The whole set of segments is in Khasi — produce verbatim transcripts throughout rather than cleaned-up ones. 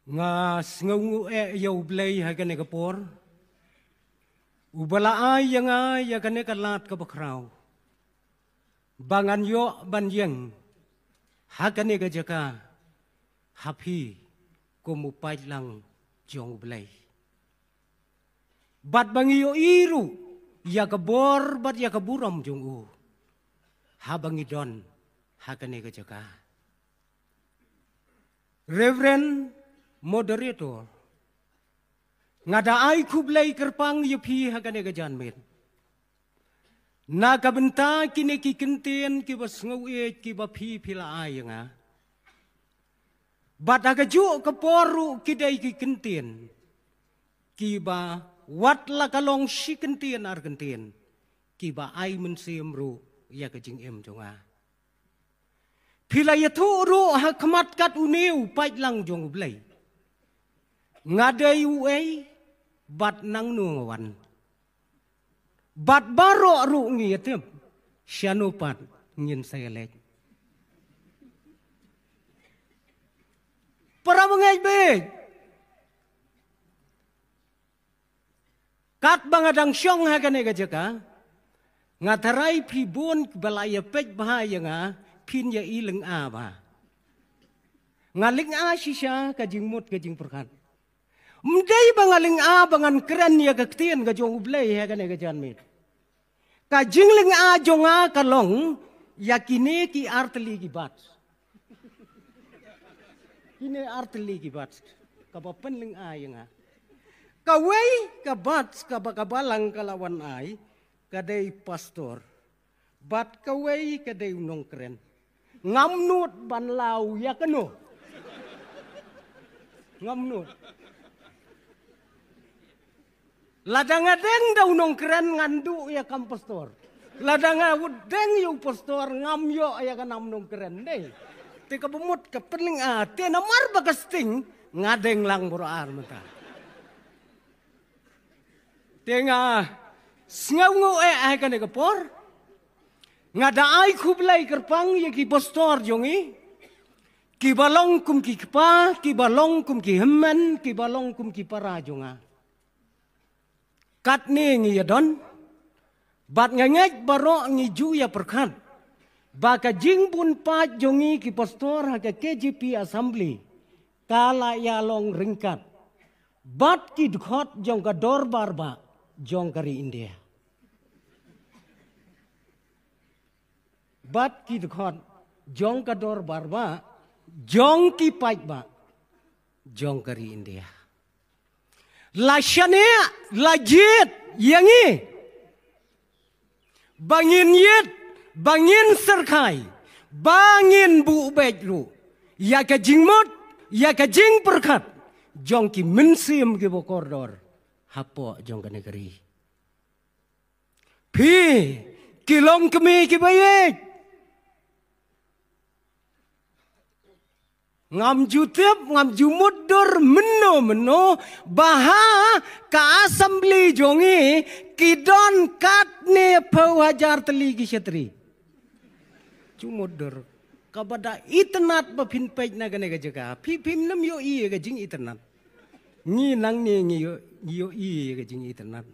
Nga sngewnguh eh ïa U Blei ha kane ka por, uba la ai ïa nga ïa kane ka lad kaba khraw, ba ngan ïoh ban ïeng ha kane ka jaka ha phi kum u paidlang jong U Blei. Bad ba ngi ïohi ruh ïa ka bor bad ïa ka burom jong u haba ngi don ha kane ka jaka. Reverend Moderator, nga da ai khublei kyrpang ïa phi ha kane ka janmiet na ka bynta kine ki kyntien kiba sngewieit kiba phi phi la ai ïa nga. Bad ha kajuh ka por ruh ki dei ki kyntien kiba wat la ka long shi kyntien ar kyntien, kiba ai mynsiem ruh ïa ka jingim jong nga. Phi la ïathuh ruh ha khmat kat une u paidlang jong U Blei, nga dei uei bad nangno nga wan. Bad baroh ruh ngi ïatip shano pat ngin sa ïaleit. Para bangeit bad katba nga dang shong ha kane ka jaka, nga tharai phi bun ba la ïa peit bha ïa nga, phin ïa i lynga bha. Nga lynga shisha ka jingmut ka jingpyrkhat. Ym dei ba nga lynga ba ngan kren ïa ka ktien ka jong U Blei ha kane ka janmiet. Ka jinglynga jong nga ka long ïa kine ki artylli ki bat. Kine artylli ki bat kaba pynlynga ïa nga. Kawei ka bat kaba ka balang ka la wan ai, ka dei pastor. Bad kawei ka dei u nongkren. Ngam nud ban law ïa kano. Ngam nud. Lada nga deng da u nongkren ngan duh ïa kam pastor. Lada nga deng ïa u pastor ngam ïoh ïa ka nam nongkren dei. Te kaba mut ka pynlynga te namar ba ka sting nga deng lang bor ar mynta. Te nga sngewnguh eh ha kane ka por. Nga da ai khublei kyrpang ïa ki pastor jong ngi, kiba long kum ki kpa, kiba long kum ki hynmen, kiba long kum ki para jong nga. Katne ngi ïa don bad nga ngeit baroh ngi ju ïa pyrkhat ba ka jingbun paid jong ngi ki pastor ha ka K J P Assembly ka la ïa long ryngkat bad ki dkhot jong ka dorbar bah jong ka ri India. Bad ki dkhot jong ka dorbar bah jong ki paidbah jong ka ri India. La shaniah, la jied ïa ngi ba ngin ïit, ba ngin syrkhai, ba ngin buh beit ruh ïa ka jingmut, ïa ka jingpyrkhat jong ki mynsiem kiba kordor hapoh jong kane ka ri. Phi ki longkmie kiba ïeit, ngam ju tip, ngam ju mutdur mynno mynno ba ha ka assembly jong ngi ki don katne phew hajar tylli ki shatri. Ju mutdur. Kaba da itynnad ba phin peit na kane ka jaka, phi phim nym ïohi ïa ka jingitynnad. Ngi nangne ngi ïoh, ngi ïohi ïa ka jingitynnad.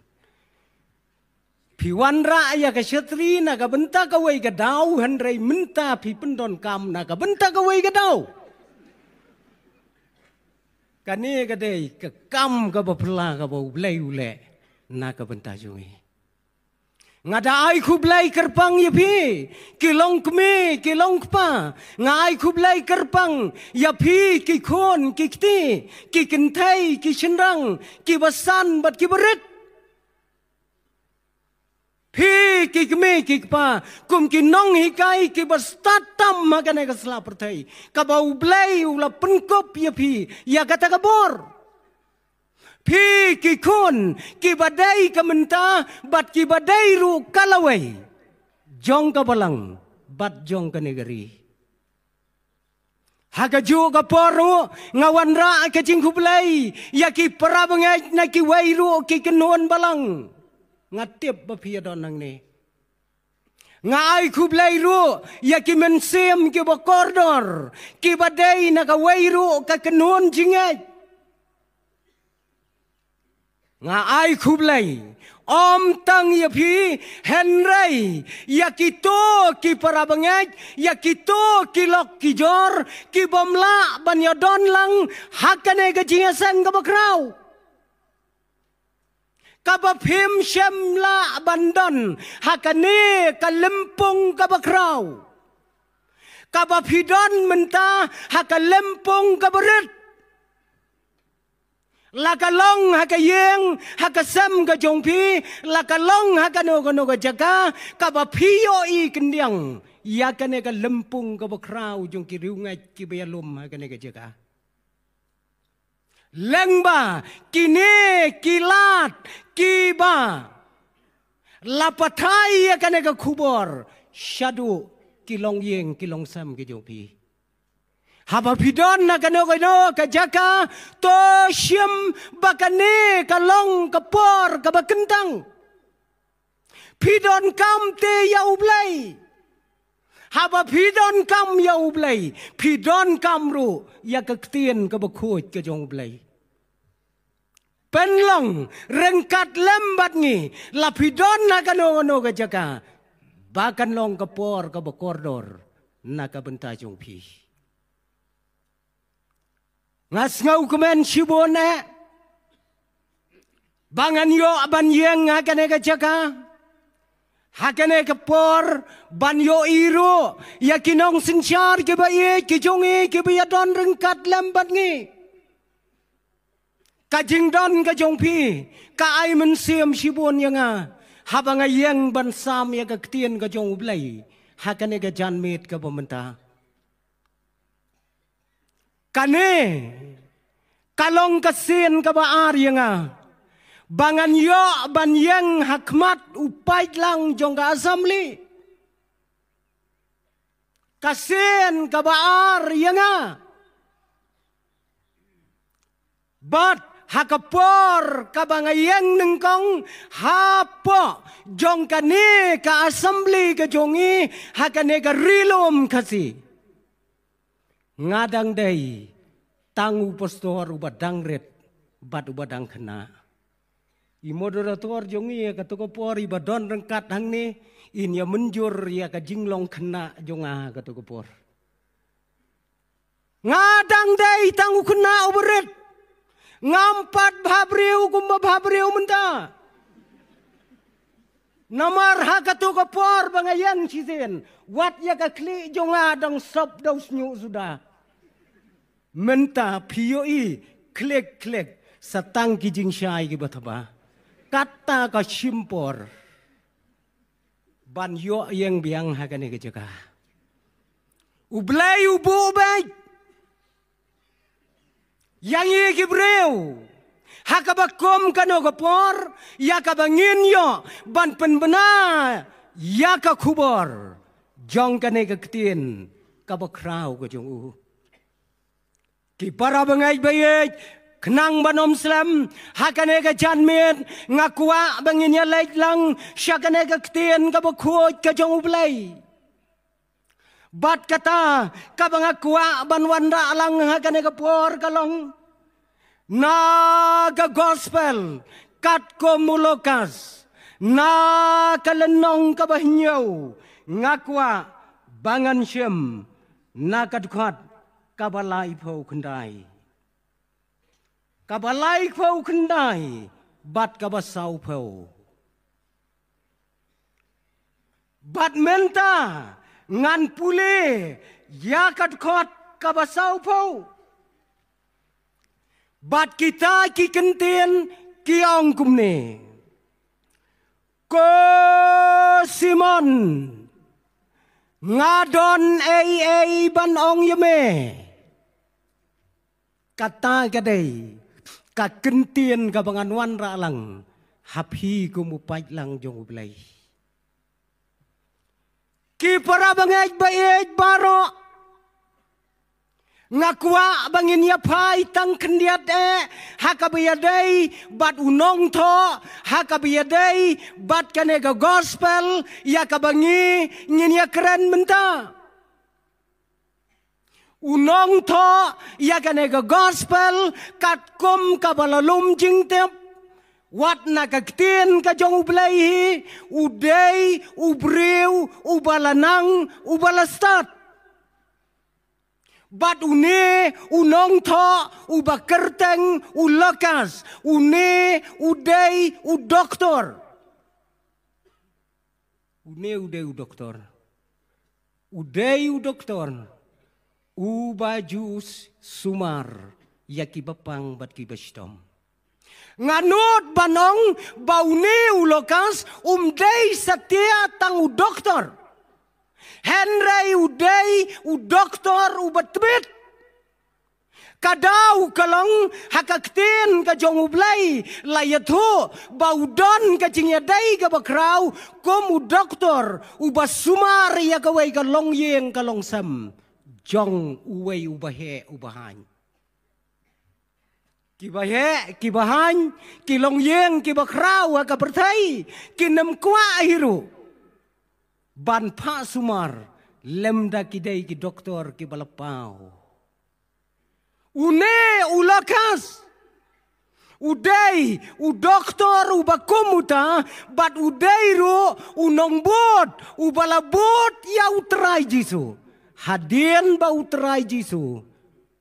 Phi wanrah ïa ka shatri na ka bynta kawei ka daw, hynrei mynta phi pyndonkam na ka bynta kawei ka daw. Kane ka dei ka kam kaba phylla kaba U Blei u leh na ka bynta jong ngi. Nga da ai khublei kyrpang ïa phi ki longkmie ki longkpa. Nga ai khublei kyrpang ïa phi ki khun ki kti, ki kynthei ki shynrang, kiba san bad kiba rit. Phi ki kmie ki kpa kum ki nonghikai kiba stad tam ha kane ka sla pyrthei kaba U Blei u la pynkup ïa phi ïa kata ka bor. Phi ki khun kiba dei ka mynta bad kiba dei ruh ka lawei jong ka balang bad jong kane ka ri. Ha kajuh ka por ruh nga wanrah ka jingkhublei ïa ki para bangeit na kiwei ruh ki kynhun balang. Nga tip ba phi ïa don nangne. Nga ai khublei ruh ïa ki mynsiem kiba kordor kiba dei na kawei ruh ka kynhun jingngeit. Nga ai khublei ym tang ïa phi, hynrei ïa kito ki para bangeit, ïa kito ki lok ki jor, ki bym lah ban ïadon lang ha kane ka jingïaseng kaba khraw, kaba phim shym lah ban don ha kane ka lympung kaba khraw, kaba phi don mynta ha ka lympung kaba rit. La ka long ha ka ïing, ha ka sem ka jong phi, la ka long ha kano kano ka jaka, kaba phi ïohi khyndiat ïa kane ka lympung kaba khraw jong ki riewngeit kiba ïalum ha kane ka jaka. Lyngba kine ki lad kiba la pathai ïa kane ka khubor shaduh ki longïing ki longsem ki jong phi. Haba phi don na kano kano ka jaka, to shim ba kane ka long ka por kaba kyntang. Phi donkam te ïa U Blei. Haba phi donkam ïa U Blei, phi donkam ruh ïa ka ktien kaba khuid ka jong U Blei. Pynlong ryngkat lem bad ngi, la phi don na kano kano ka jaka, ba kan long ka por kaba kordor na ka bynta jong phi. Nga sngewkmen shibun eh ba ngan ïoh ban ïeng ha kane ka jaka, ha kane ka por, ban ïohi ruh ïa ki nongsynshar kiba ïeit ki jong ngi kiba ïadon ryngkat lem bad ngi. Ka jingdon ka jong phi ka ai mynsiem shibun ïa nga haba nga ïeng ban sam ïa ka ktien ka jong U Blei ha kane ka janmiet kaba mynta. Kane ka long ka sien kaba ar ïa nga ba ngan ïoh ban ïeng ha khmat u paidlang jong ka assembly. Ka sien kaba ar ïa nga. Bad ha ka por kaba nga ïeng nyngkong hapoh jong kane ka assembly ka jong ngi, ha kane ka Ri Lum Khasi, nga dang dei tang u pastor uba dang rit bad uba dang khynnah. I moderator jong ngi ha kato ka por iba don ryngkat hangne, in ïa mynjur ïa ka jinglong khynnah jong nga ha kato ka por. Nga dang dei tang u khynnah uba rit. Ngam pat bhabriew kumba bhabriew mynta. Namar ha kato ka por ba nga ïeng shisien, wat ïa ka khlieh jong nga dang sop da u shñiuh suda. Mynta phi ïohi khlieh khlieh sa tang ki jingshai kiba thaba. Kata ka shim por ban ïoh ïeng biang ha kane ka jaka. U Blei u buh beit ïa ngi ki briew ha kaba kum kano ka por, ïa kaba ngin ïoh ban pynbna ïa ka khubor jong kane ka ktien kaba khraw ka jong u. Ki para bangeit ba ïeit, khnang ban ym slem, ha kane ka janmiet nga kwah ba ngin ïa leit lang sha kane ka ktien kaba khuid ka jong U Blei. Bad kata kaba nga kwah ban wanrah lang ha kane ka por ka long na ka gospel katkum u Lukas, na ka lynnong kaba hynñiew, nga kwah ba ngan shim na ka dkhot kaba laiphew khyndai. Kaba laiphew khyndai bad kaba sawphew. Bad mynta ngan pule ïa ka dkhot kaba sawphew. Bad kita ki ktien ki ong kumne. Ko Simon, nga don ei ei ban ong ïa me. Kata ka dei ka ktien kaba ngan wanrah lang ha phi kum u paidlang jong U Blei. Ki para bangeit ba ïeit baroh, nga kwah ba ngin ïa phai tang khyndiat eh ha kaba ïadei bad u nongthoh, ha kaba ïadei bad kane ka gospel ïa kaba ngi ngin ïa kren mynta. U nongthoh ïa kane ka gospel katkum kaba la lum jingtip, Wat na ka ktien ka jong U Blei hi, u dei u briew uba la nang, uba la stad. Bad une u nongthoh uba kyrteng u Lukas, une u dei u doktor. Une u dei u doktor. U dei u doktor uba ju sumar ïa kiba pang bad kiba shitom. Nga nud ban ong ba une u Lukas um dei satia tang u doktor. Hynrei u dei u doktor uba tbit. Ka daw ka long ha ka ktien ka jong U Blei la ïathuh ba u don ka jingïadei kaba khraw kum u doktor uba sumar ïa kawei ka longïing ka longsem jong uwei uba heh uba haiñ. Kiba heh, kiba haiñ, ki longïing kiba khraw ha ka pyrthei, kin ym kwah hi ruh ban phah sumar lymda ki dei ki doktor kiba la paw. Une u Lukas u dei u doktor uba kum uta, bad u dei ruh u nongbud uba la bud ïa U Trai Jisu hadien ba U Trai Jisu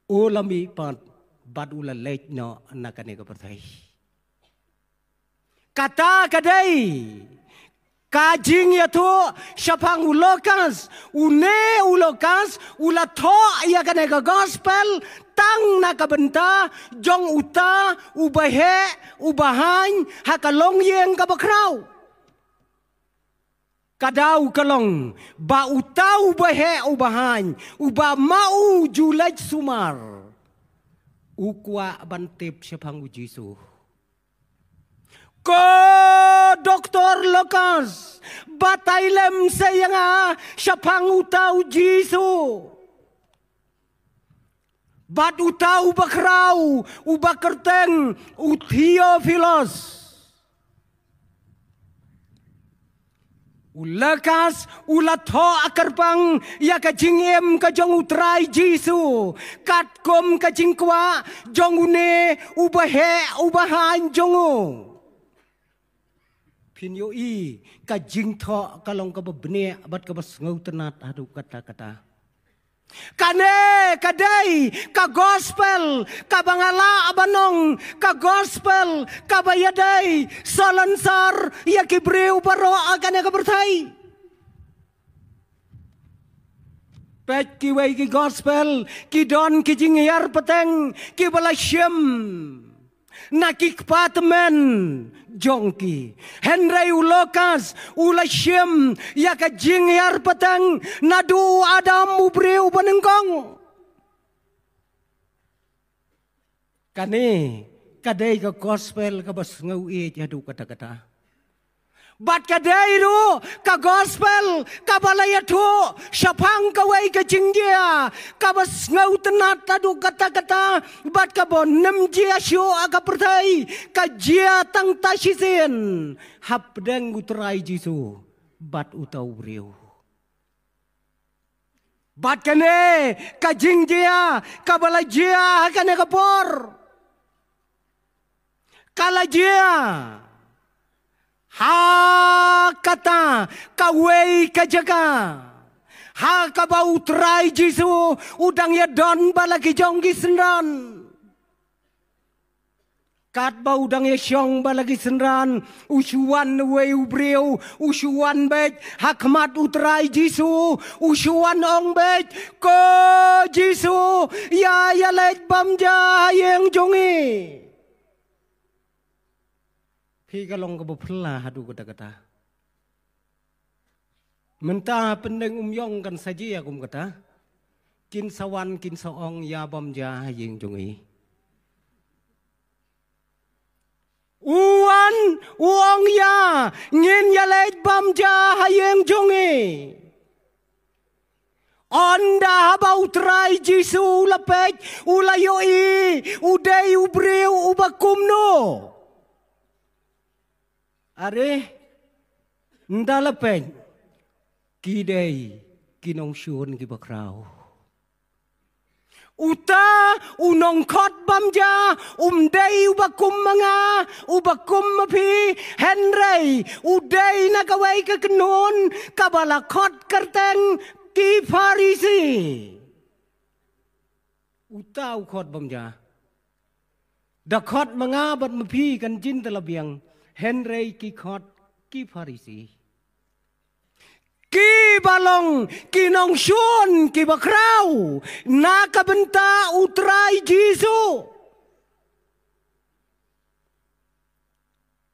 u la mihpat bad u la leit noh na kane ka pyrthei. Kata ka dei ka jingïathuh shaphang u Lukas. Une u Lukas u la thoh ïa kane ka gospel tang na ka bynta jong uta uba heh uba haiñ ha ka longïing kaba khraw. Ka daw ka long ba uta uba heh uba haiñ, uba ma u ju leit sumar, u kwah ban tip shaphang U Jisu. Ko doktor Lukas, batai lem sa ïa nga shaphang uta U Jisu. Bad uta uba khraw, uba kyrteng u Theophilus. U Lukas u la thoh kyrpang ïa ka jingim ka jong U Trai Jisu katkum ka jingkwah jong une uba heh uba haiñ jong u. Phin ïohi ka jingthoh ka long kaba bniah bad kaba sngewtynnat haduh katta katta. Kane ka dei ka gospel kaba nga lah ban ong ka gospel kaba ïadei salonsar ïa ki briew baroh ha kane ka pyrthei. Peit kiwei ki gospel ki don ki jinghiar pateng kiba la shim na ki kpa tymmen jong ki. Hynrei u Lukas u la shim ïa ka jinghiar pateng naduh u Adam u briew banyngkong. Kane ka dei ka gospel kaba sngew ïeit haduh katta katta. Bad ka dei ruh ka gospel kaba la ïathuh shaphang kawei ka jingjia kaba sngewtynnat haduh katta katta bad kaba nym jia shuh ha ka pyrthei, ka jia tang ta shisien hapdeng U Trai Jisu bad uta u briew. Bad kane ka jingjia kaba la jia ha kane ka por, ka la jia ha kata kawei ka jaka ha kaba U Trai Jisu u dang ïadon bad la ki jong ki synran. Katba u dang ïashong bad la ki synran, u shu wan uwei u briew, u shu wan beit ha khmat U Trai Jisu, u shu wan ong beit, ko Jisu, ïa ïaleit bam ja ha ïing jong ngi. Phi ka long kaba phylla haduh katta katta. Mynta pyndeng um ïong kan sa jia kum kata. Kin sa wan kin sa ong ïa bam ja ha ïing jong ngi. U wan u ong ïa ngin ïaleit bam ja ha ïing jong ngi. Ynda haba U Trai Jisu u la peit u la ïohi u dei u briew uba kumno. Are, ynda la peit, ki dei ki nongshun kiba khraw. Uta u nongkhot bam ja um dei uba kum ma nga, uba kum ma phi, hynrei u dei na kawei ka kynhun kaba la khot kyrteng ki Pharisi. Uta u khot bam ja. Da khot ma nga bad ma phi kan jin da la biang, hynrei ki khot ki Pharisi. Ki ba long ki nongshun ki ba khraw na ka bynta u Trai Jisu.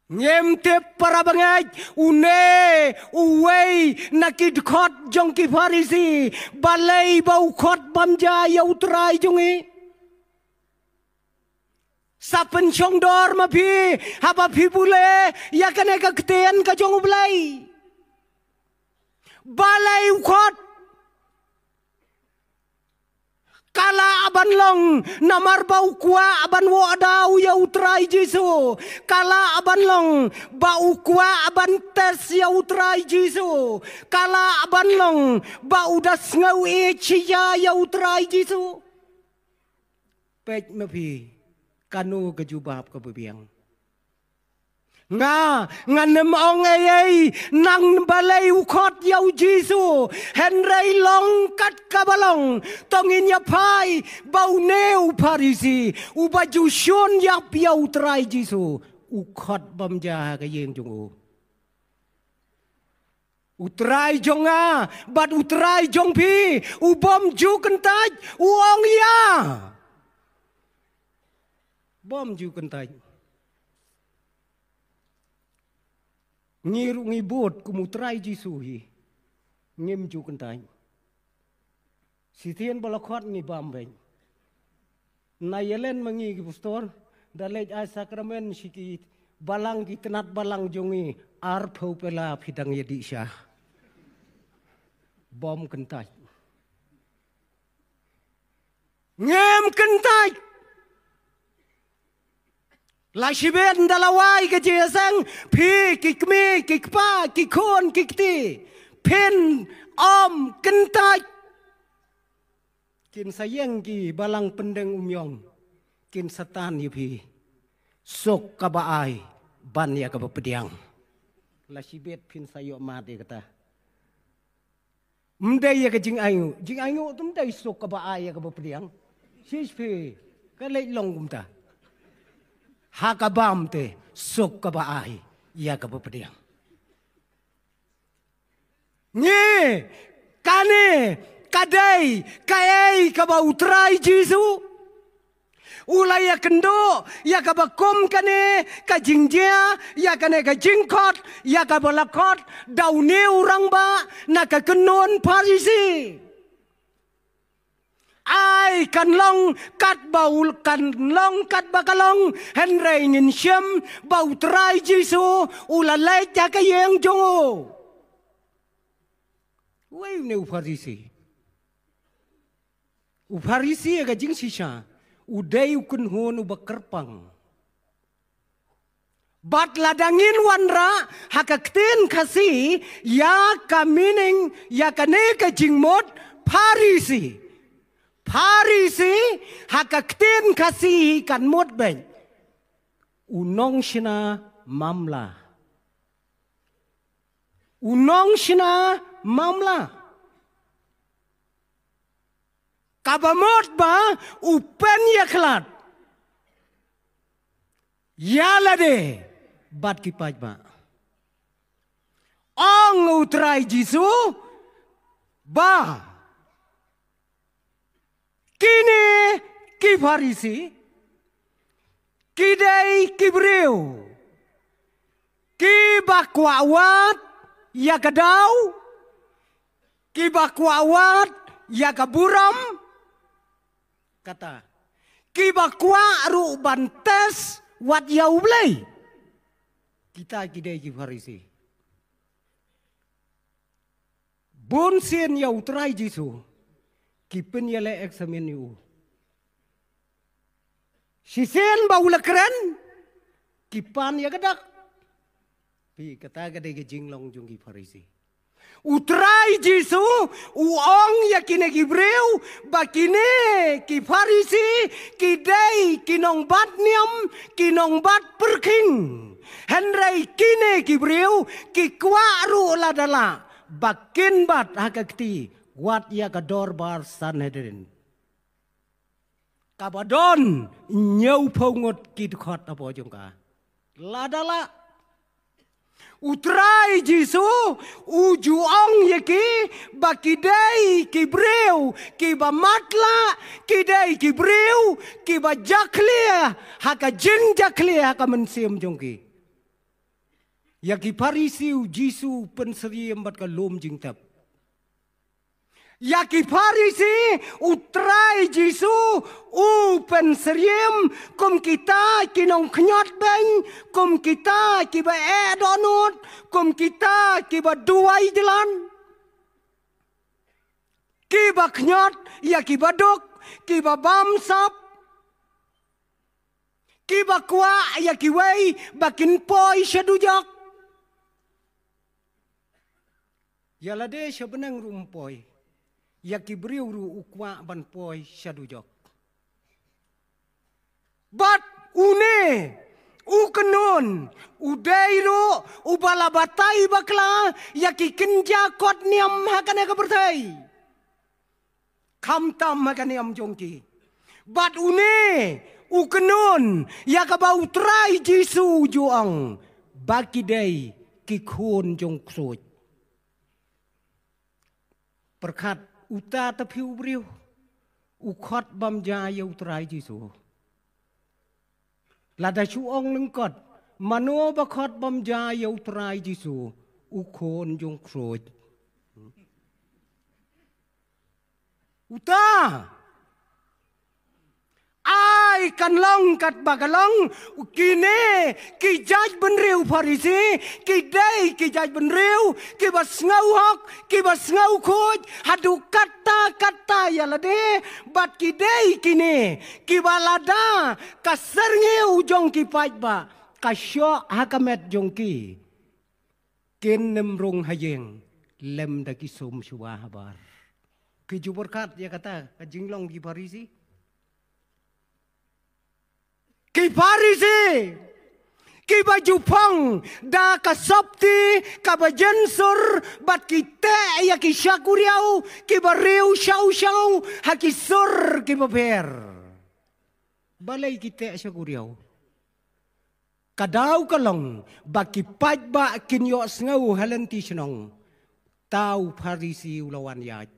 Ngim tip para bangeit une uwei na ki dkhot jong ki Pharisi, balei ba u khot bam ja ïa u Trai jong ngi. Sa pynshong dor ma phi haba phi pule ïa kane ka ktien ka jong U Blei. Balei u khot? Ka lah ban long namar ba u kwah ban wad daw ïa u Trai Jisu. Ka lah ban long ba u kwah ban test ïa u Trai Jisu. Ka lah ban long ba u da sngew ïeit shisha ïa u Trai Jisu. Peit ma phi, kano ka jubab kaba biang. Nga, ngan ym ong ei ei, nang balei u khot ïa u Jisu, hynrei long kat kaba long, to ngin ïa phai ba une u Pharisi, uba ju shun ïap ïa u Trai Jisu, u khot bam ja ha ka ïing jong u. U Trai jong nga bad u Trai jong phi, u bym ju kyntait, u ong ïa. Bym ju kyntait. Ngi ruh ngi bud kum u Trai Jisu hi. Ngim ju kyntait. Shisien ba la khot ngi bam beit. Na ïa len ma ngi ki pastor, da leit ai sakramen sha ki balang, ki tnat balang jong ngi, arphew pela phi dang ïa dih sha. Bym kyntait. Ngim kyntait. La shibit da la wai ka jingïaseng, phi ki kmie, ki kpa, ki khun, ki kti, phin ym kyntait. Kin sa ïeng ki balang pyndeng umïong, kin sa tan ïa phi. Suk kaba ai ban ïa kaba pdiang. La shibit phin sa ïoh mad ïa kata. Ym dei ïa ka jingainguh, jingainguh te ym dei, suk kaba ai ïa kaba pdiang. Shisha phi, ka leit long kumta. Ha ka bam te, suk kaba ai ïa kaba pdiang. Ngi, kane ka dei kaei kaba u Trai Jisu u la ïakynduh ïa kaba kum kane ka jingjia, ïa kane ka jingkhot, ïa kaba la khot da une u rangbah na ka kynhun Pharisi. Ai, kan long katba u, kan long katba ka long, hynrei ngin shem ba u Trai Jisu u la leit ha ka ïing jong u. Uei une u Pharisi? U Pharisi ha ka jingshisha u dei u kynhun uba kyrpang. Bad lada ngin wanrah ha ka ktien Khasi ïa ka meaning, ïa kane ka jingmut Pharisi. Pharisi ha ka ktien Khasi kan mut beit u nongshna mamla. U nongshna mamla. Kaba mut ba u pynïakhlad ïa lade bad ki paidbah. Ong u Trai Jisu ba kine ki Pharisi ki dei ki briew kiba kwah wad ïa ka daw, kiba kwah wad ïa ka burom. Kata, kiba kwah ruh ban test wad ïa U Blei. Kita ki dei ki Pharisi. Bun sien ïa u Trai Jisu ki pynïaleh eksamin ïa u. Shisien ba u la kren, ki pan ïa ka dak. Phi, kata ka dei ka jinglong jong ki Pharisi. U Trai Jisu u ong ïa kine ki briew ba kine ki Pharisi ki dei ki nongbat niam, ki nongbat pyrkhing. Hynrei kine ki briew ki kwah ruh lada lah ba kin bat ha ka kti wat ïa ka dorbar Sanhedrin. Kaba don hynñiewphew ngut ki dkhot hapoh jong ka. Lada lah. U Trai Jisu u ju ong ïa ki ba ki dei ki briew kiba matlah, ki dei ki briew kiba jakhlia ha ka jingjakhlia ha ka mynsiem jong ki. Ïa ki Pharisi u Jisu u pynsyriem bad ka lum jingtep. Ïa ki Pharisi u Trai Jisu u pynsyriem kum kita ki nongkhñiot beiñ, kum kita kiba eh dohnud, kum kita kiba duwai jlan. Kiba khñiot ïa kiba duk, kiba bamsap, kiba kwah ïa kiwei ba kin poi sha dujok. Ïa lade sha bneng ruh um poi. Ïa ki briew ruh u kwah ban poi sha dujok. Bad une u kynhun u dei ruh uba la batai bakla ïa ki kynja kot niam ha kane ka pyrthei. Khamtam ha ka niam jong ki. Bad une u kynhun ïa kaba u Trai Jisu u ju ong ba ki dei ki khun jong ksuid. Pyrkhat uta ta phi u briew u khot bam ja ïa u Trai Jisu. Lada shu ong lyngkot mano ba khot bam ja ïa u Trai Jisu, u khun jong ksuid. Uta. Ai kan long katba ka long, kine ki jaitbynriew Pharisi ki dei ki jaitbynriew kiba sngew hok, kiba sngew khuid haduh katta katta ïa lade, bad ki dei kine kiba lada ka syrngiew jong ki paidbah ka shoh ha ka met jong ki, kin nym rung ha ïing lem da ki sum shuwa habar. Ki ju pyrkhat ïa kata ka jinglong ki Pharisi. Ki Pharisi kiba ju phong da ka sopti kaba jensur bad ki teh ïa ki shakuriaw kiba riew shaw shaw ha ki sur kiba pher. Balei ki teh shakuriaw? Ka daw ka long ba ki paidbah kin ïohsngew ha lynti shnong ta u Pharisi u la wan ïaid.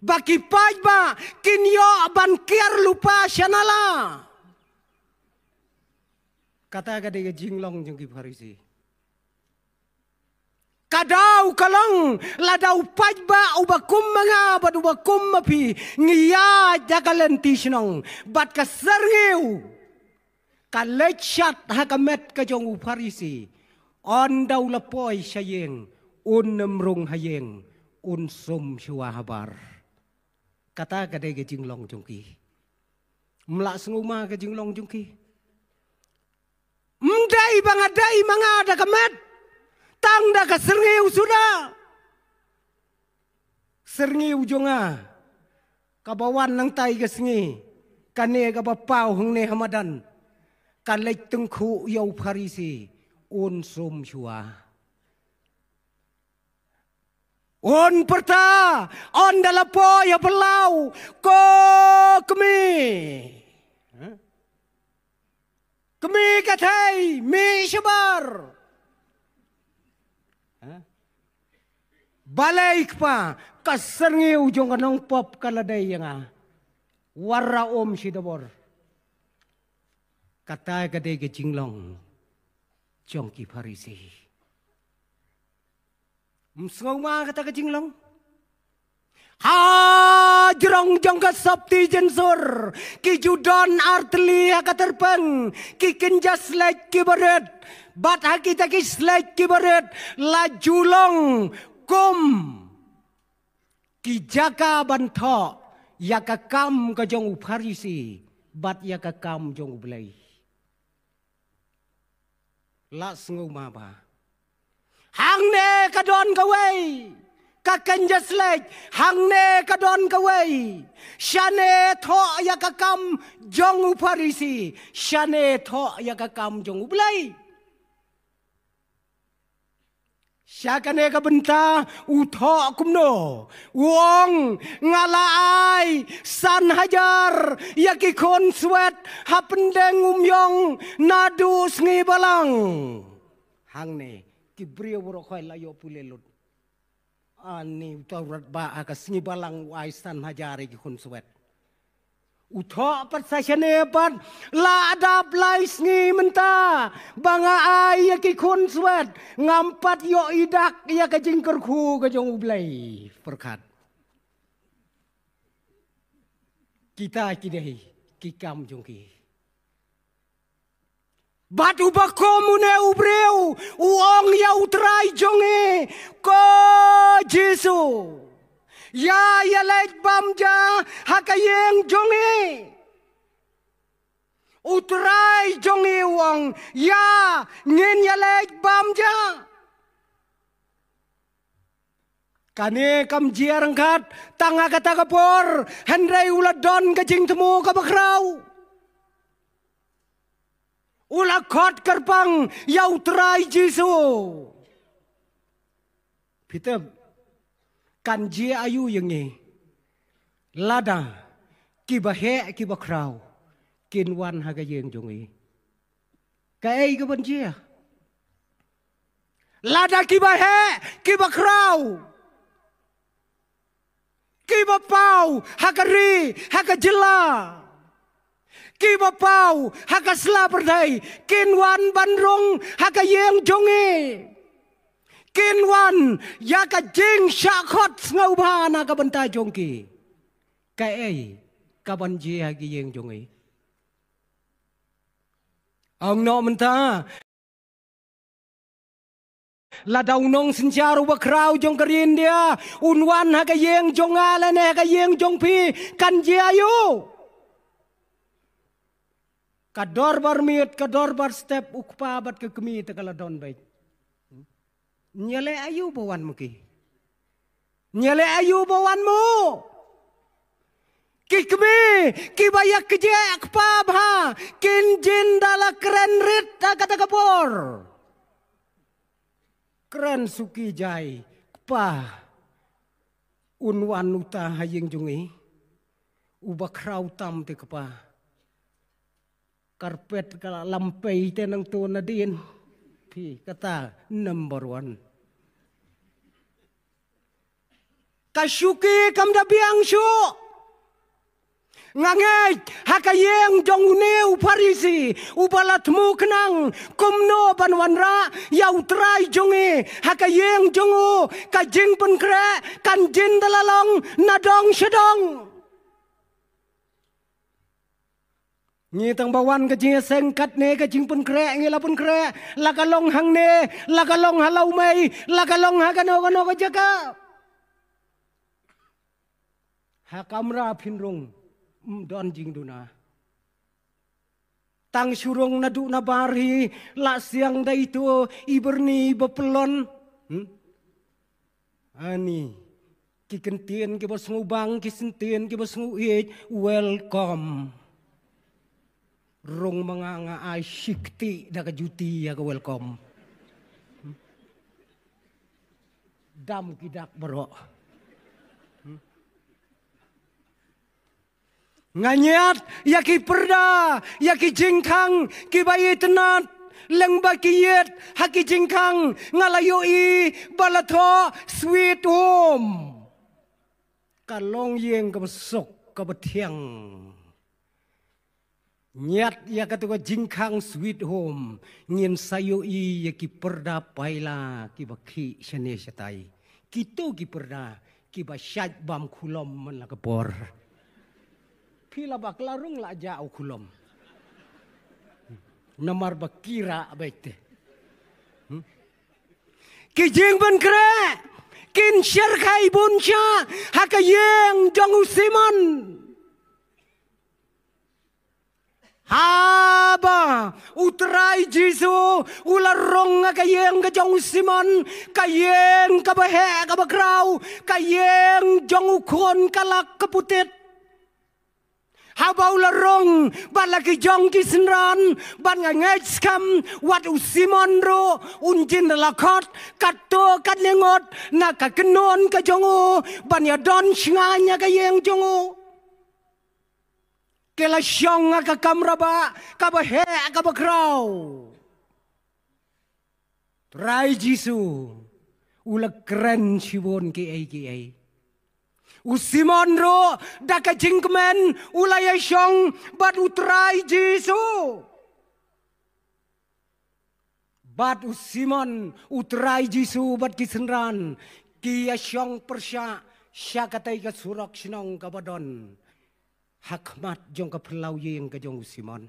Ba ki paidbah kin ïoh ban kiar lypa sha nala. Kata ka dei ka jinglong jong ki Pharisi. Ka daw ka long lada u paidbah uba kum ma nga bad uba kum ma phi ngi ïaid ha ka lynti shnong bad ka syrngiew ka leit shat ha ka met ka jong u Pharisi, ynda u la poi sha ïing un nym rung ha ïing, un sum shuwa habar. Kata ka dei ka jinglong jong ki. Ym lah sngewma ka jinglong jong ki. Ym dei ba nga dei ma nga da ka met, tang da ka syrngiew suda. Syrngiew jong nga kaba wan nangtai ka sngi, kane kaba paw hangne ha madan, ka leit tyngkhuh ïa u Pharisi, un sum shuwa. Un pyrta, ynda la poi ha phyllaw, ko kmie. Kmie ka thei, mih shabar. Balei kpa, ka syrngiew jong ka nongpop ka la dei ïa nga. Wat ra um shi dabor. Kata ka dei ka jinglong jong ki Pharisi. Ym sngewma kata ka jinglong. Ha jrong jong ka sopti jensur ki ju don artylli ha ka tyrpeng, ki kynja slek kiba rit, bad ha kita ki slek kiba rit la ju long kum ki jaka ban thoh ïa ka kam ka jong u Pharisi bad ïa ka kam jong u Blei. Lah sngewma ba Hangne ka don kawei ka kynja shlei, hangne ka don kawei. Shane thoh ïa ka kam jong u Pharisi, shane thoh ïa ka kam jong u Blei. Sha kane ka bynta u thoh kumno? U ong, nga la ai san hajar ïa ki khun swet ha pdeng u myong naduh sngi balang. Hangne ki briew baroh khoit la ïoh pule lut. Ani uta u rat ba ha ka sngi balang u ai san hajar ïa ki khun swet. U thoh pat sa shane pat, la dap lai sngi mynta ba nga ai ïa ki khun swet, ngam pat ïoh i dak ïa ka jingkyrkhu ka jong u Blei. Pyrkhat. Kita ki dei ki kam jong ki. Bad uba kum une u briew u ong ïa u Trai jong ngi, ko Jisu, ïa ïaleit bam ja ha ka ïing jong ngi. U Trai jong ngi u ong, ïa, ngin ïaleit bam ja. Kane kam jia ryngkat tang ha kata ka por, hynrei u la don ka jingthmu kaba khraw. U la khot kyrpang ïa u Trai Jisu. Phi tip, kan jia aïu ïa ngi lada kiba heh kiba khraw kin wan ha ka ïing jong ngi? Kaei kaban jia? Lada kiba heh kiba khraw, kiba paw ha ka ri, ha ka jylla, kiba paw ha ka sla pyrthei, kin wan ban rung ha ka ïing jong ngi, kin wan ïa ka jingshah khot sngewbha na ka bynta jong ki. Kaei kaban jia ha ka ïing jong ngi? Ong noh mynta. Lada u nongsynshar uba khraw jong ka ri India un wan ha ka ïing jong nga lane ha ka ïing jong phi, kan jia aïu? Ka dorbar miet, ka dorbar step, u kpa bad ka kmie te ka la don beit. Ngi leh aïu ba wan mo ki? Ngi leh aïu ba wan mo? Ki kmie kiba ïa kjeh kpa bha kin jin da la kren rit ha kata ka por. Kren suki jai, kpa, un wan uta ha ïing jong ngi, uba khraw tam te kpa. Karpet ka la lampei te nangto nadien. Phi kata number one. Ka shuki kam da biang shuh. Nga ngeit ha ka ïing jong une u Pharisi uba la thmu khnang kumno ban wanrah ïa u Trai jong ngi ha ka ïing jong u, ka jingpynkhreh kan jin da la long na dong sha dong. Ngi tang ba wan ka jingïaseng katne ka jingpynkhreh ngi la pynkhreh, la ka long hangne, la ka long ha Lawmei, la ka long ha kano kano ka jaka. Ha kamra phin rung, ym don jingduna. Tang shu rung naduh nabar hi, la siang da ito i byrni ba pyllun. Hmm? Ani, ki kyntien kiba sngewbang, ki kyntien kiba sngewieit, welcome. Rung ma nga, nga ai shi kti da ka juti ïa ka welcome. Dam ki dak baroh. Nga ñiad ïa ki pyrda, ïa ki jingkhang kiba itynnad, lyngba ki ïit ha ki jingkhang nga la ïohi ba la thoh sweet home. Ka long ïing kaba suk kaba thiang. Ñiad ïa katu ka jingkhang sweet home, ngin sa ïohi ïa ki pyrda paila kiba khih shane shatai. Kito ki pyrda kiba shait bam khulom man la ka por. Phi la bakla rung la jah u khulom. Namar ba kira beit te. Hmm? Ki jingpynkhreh kin sher khai bun sha ha ka ïing jong u Simon. Haba U Trai Jisu u la rung ha ka ïing ka jong u Simon, ka ïing kaba heh kaba khraw, ka ïing jong u khun ka lak ka putit. Haba u la rung bad la ki jong ki synran, bad nga ngeit skhem wat u Simon ruh un jin da la khot, katto katne ngut na ka kynhun ka jong u, ban ïa don shngaiñ ha ka ïing jong u. Ki la shong ha ka kamra ba kaba heh kaba khraw. Trai Jisu u la kren shibun kiei kiei. U Simon ruh da ka jingkmen u la ïa shong bad u Trai Jisu. Bad u Simon, u Trai Jisu bad ki synran ki ïa shong pyrshah sha katei ka surok shnong kaba don ha khmat jong ka phyllaw ïing ka jong u Simon.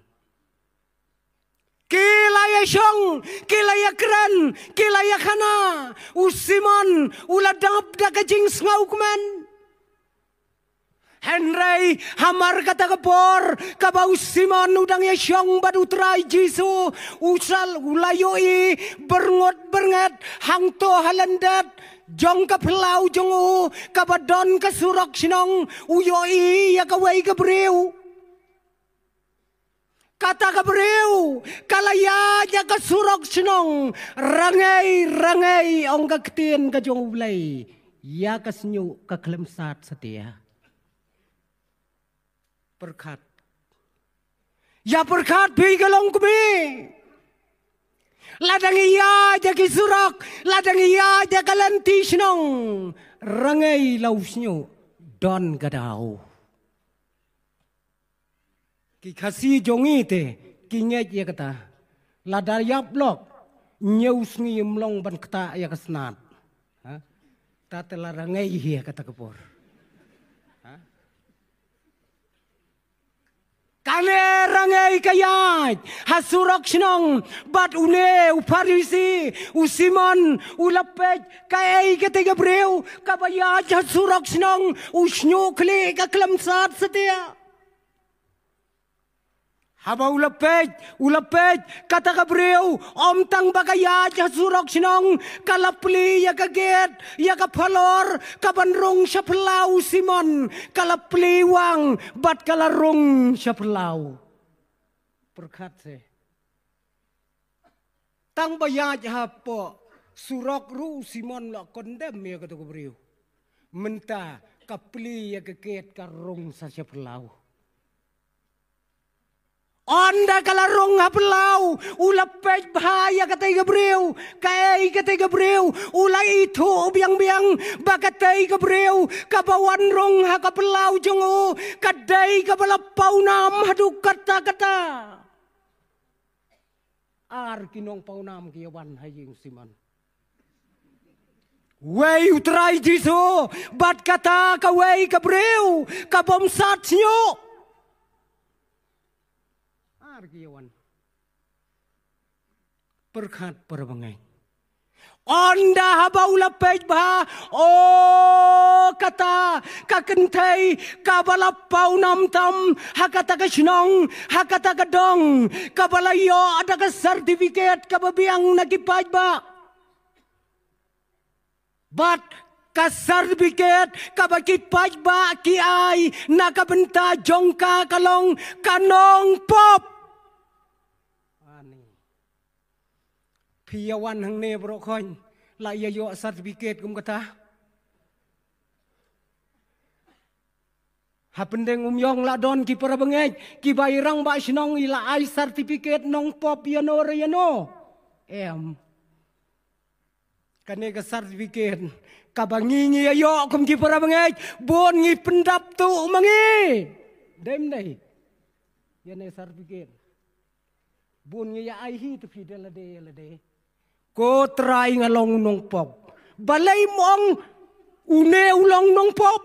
Ki la ïa shong, ki la ïa kren, ki la ïa khana. U Simon u la dap da ka jingsngewkmen. Hynrei hamar kata ka por kaba u Simon u dang ïa shong bad u Trai Jisu, u sal u la ïohi byrngut byrnget hangto ha lyndet jong ka phyllaw jong u kaba don ka surok shnong, u ïohi ïa kawei ka briew. Kata ka briew ka la ïaid ïa ka surok shnong, rangei rangei, ong ka ktien ka jong U Blei, ïa ka shñiuh ka khlem sat satia. Pyrkhat. Ïa pyrkhat phi ka longkmie. Lada ngi ïaid ïa ki surok, lada ngi ïaid ïa ka lynti shnong, rangei la u shñiuh, don ka daw. Ki Khasi jong ngi te ki ngeit ïa kata. Lada ïap lok, ñiew sngi ym long ban ktah ïa ka snat. Ha? Ta te la rangei hi ïa kata ka por. Ha? Kane rangei ka ïaid ha surok shnong bad une u Pharisi, u Simon, u la peit kaei katei ka briew kaba ïaid ha surok shnong, u shñiuh khlieh ka khlem sat satia. Haba u la peit, u la peit, kata ka briew, ym tang ba ka ïaid ha surok shnong, ka la plie ïa ka gate, ïa ka phalor, kaban rung sha phyllaw u Simon, ka la plie wang, bad ka la rung sha phyllaw. Pyrkhat se. Tang ba ïaid hapoh surok ruh u Simon u la condemn ïa kato ka briew. Mynta ka plie ïa ka gate, ka rung sa sha phyllaw. Ynda ka la rung ha phyllaw, u la peit bha ïa katei ka briew, kaei katei ka briew, u la ithuh biang biang ba katei ka briew kaba wan rung ha ka phyllaw jong u, ka dei kaba la pawnam haduh katta katta. Ar ki nongpawnam ki ïa wan ha ïing u Simon. Wei u Trai Jisu, bad kata kawei ka briew ka bym sat shñiuh. Ar ki ïa wan. Pyrkhat para bangeit. Ynda haba u la peit bha, o kata ka kynthei kaba la pawnam tam ha kata ka shnong, ha kata ka dong, kaba la ïoh da ka certificate kaba biang na ki paidbah. Bad ka certificate kaba ki paidbah ki ai na ka bynta jong ka ka long ka nongpop. Ani. Phi ïa wan hangne baroh khoin, la ïa ïoh certificate kum kata. Ha Pyndengumiong la don ki para bangeit kiba i rangbah shnong i la ai certificate nongpop ïano re ïano. Em. Kane ka certificate kaba ngi ngi ïa ïoh kum ki para bangeit, bun ngi pyndap tuh ma ngi. Dei ym dei? Ïa ne certificate. Bun ngi ïa ai hi te phi da lade ïa lade. Ko Trai, nga long nongpop. Balei ym ong une u long nongpop?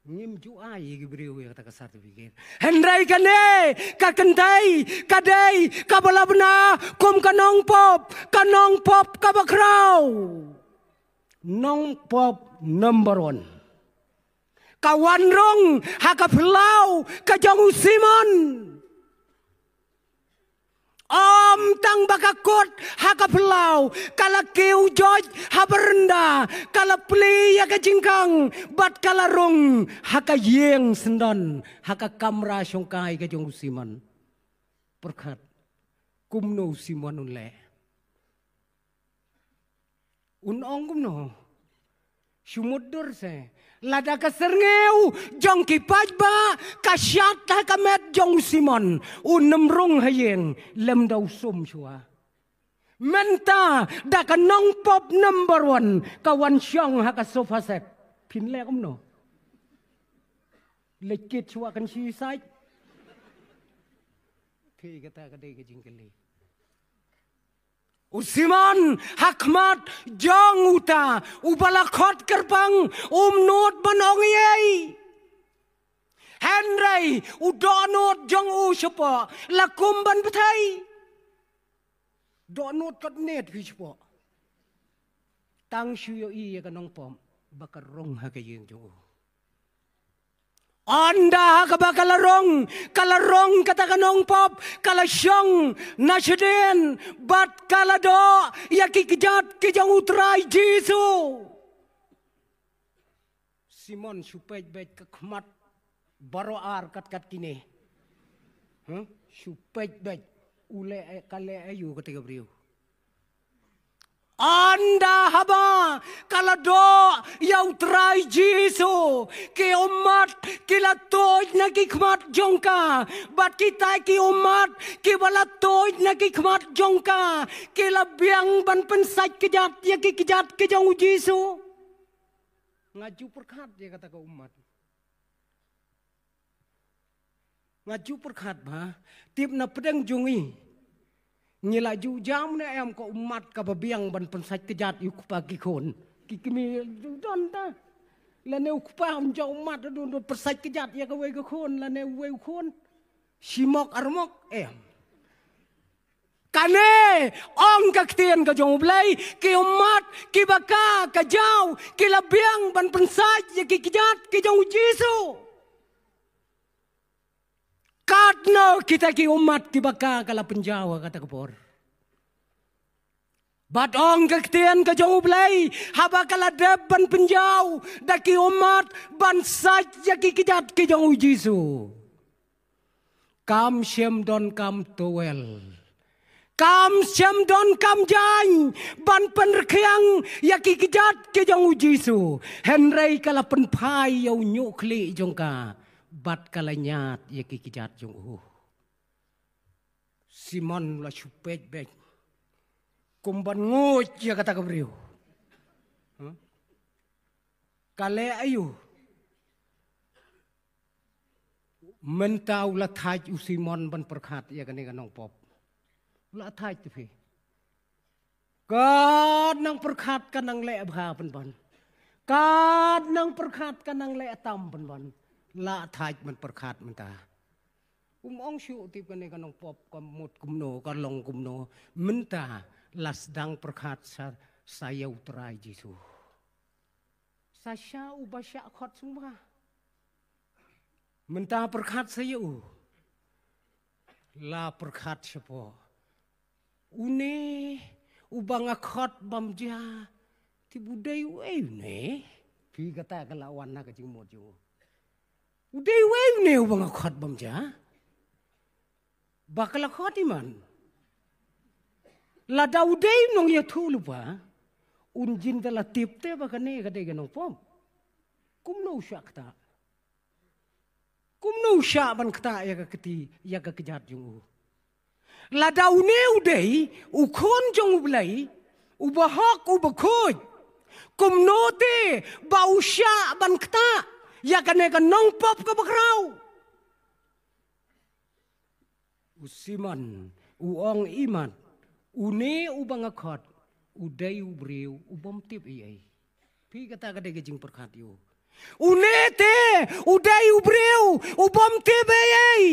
Ngim ju ai ïa ki briew ïa kata ka certificate. Hynrei kane ka kynthei ka dei kaba la bna kum ka nongpop, ka nongpop kaba khraw. Nongpop number one. Ka wan rung ha ka phyllaw ka jong u Simon. Ym tang ba ka kut ha ka phyllaw, ka la kiew joit ha baranda, ka la plie ïa ka jingkhang, bad ka la rung ha ka ïing syndon, ha ka kamra shongkai ka jong u Simon. Pyrkhat, kumno u Simon un leh? Un ong kumno? Shu mutdur se. Lada ka syrngiew jong ki paidbah ka shad ha ka met jong u Simon, un ym rung ha ïing lymda u sum shuwa. Mynta da ka nongpop number one ka wan shong ha ka sofa set, phin leh kumno? Leit kit shuwa kan suicide. Phi, kata ka dei ka jingkylli. U Simon, ha khmat jong uta uba la khot kyrpang, um nud ban ong ei ei. Hynrei u dohnud jong u shapoh la kum ban bthei. Dohnud katne phi shapoh. Tang shu ïohi ïa ka nongpop ba ka rung ha ka ïing jong u. Ynda ha kaba ka la rung, ka la rung kata ka nongpop, ka la shong na shadien, bad ka la doh ïa ki kjat ki jong u Trai Jisu. Simon, shu peit beit ka khmat baroh ar kat kat kine. Huh? Shu peit beit. U leh, ka leh aïu kata ka briew? Ynda haba ka la doh ïa u Trai Jisu, ki ummat ki la tuid na ki khmat jong ka, bad kita ki ummat kiba la tuid na ki khmat jong ka ki la biang ban pynsait kjat ïa ki kjat ki jong u Jisu. Nga ju pyrkhat ïa kata ka ummat. Nga ju pyrkhat ba tip na pdeng jong ngi. Ngi la ju jam ne em ka ummat kaba biang ban pynsait kjat ïa u kpa ki khun. Ki kmie ju don ta. Lane u kpa un jam ummat, don, don pynsait kjat ïa kawei ka khun lane uwei u khun. Shimok armok em. Kane ong ka ktien ka jong U Blei, ki ummat kiba ka ka jaw ki la biang ban pynsait ïa ki kjat ki jong u Jisu. Katno kita ki ummat kiba ka ka la pynjaw ha kata ka por. Bad ong ka ktien ka jong U Blei, haba ka la dep ban pynjaw da ki ummat ban sait ïa ki kjat ki jong u Jisu. Kam shym don kam towel. Kam shym don kam jaiñ ban pynrkhiang ïa ki kjat ki jong u Jisu. Hynrei ka la pynphai ïa u ñiuh khlieh jong ka bad ka la ñiad ïa ki kjat jong u. Simon la shu peit beit kum ban nguid ïa kata ka briew. Huh? Ka leh aïu? Mynta u la thait u Simon ban pyrkhat ïa kane ka nongpop. U la thait te phi. Ka nang pyrkhat ka nang leh bha pynban. Ka nang pyrkhat ka nang leh tam pynban. La thait ban pyrkhat mynta. Um ong shuh tip kane ka nongpop ka mut kumno, ka long kumno. Mynta la sdang pyrkhat sa, sa ïa u Trai Jisu. Sa sha uba shah khot sngewbha. Mynta pyrkhat sa ïa u. La pyrkhat shapoh. Une uba nga khot bam ja. Tip u dei uei une? Phi, kata ka la wan na ka jingmut jong u. U dei uei une uba nga khot bam ja? Ba ka la khot i man. Lada u dei u nongïathuhlypa, un jin da la tip te ba kane ka dei ka nongpop. Kumno u shah ktah? Kumno u shah ban ktah ïa ka kti, ïa ka kjat jong u? Lada une u dei u khun jong U Blei, uba hok, uba khuid, kumno te ba u shah ban ktah ïa kane ka nongpop kaba khraw? U Simon u ong i mat, une uba nga khot u dei u briew u bym tip ei ei. Phi, kata ka dei ka jingpyrkhat ïa u. Une te u dei u briew u bym tip ei ei.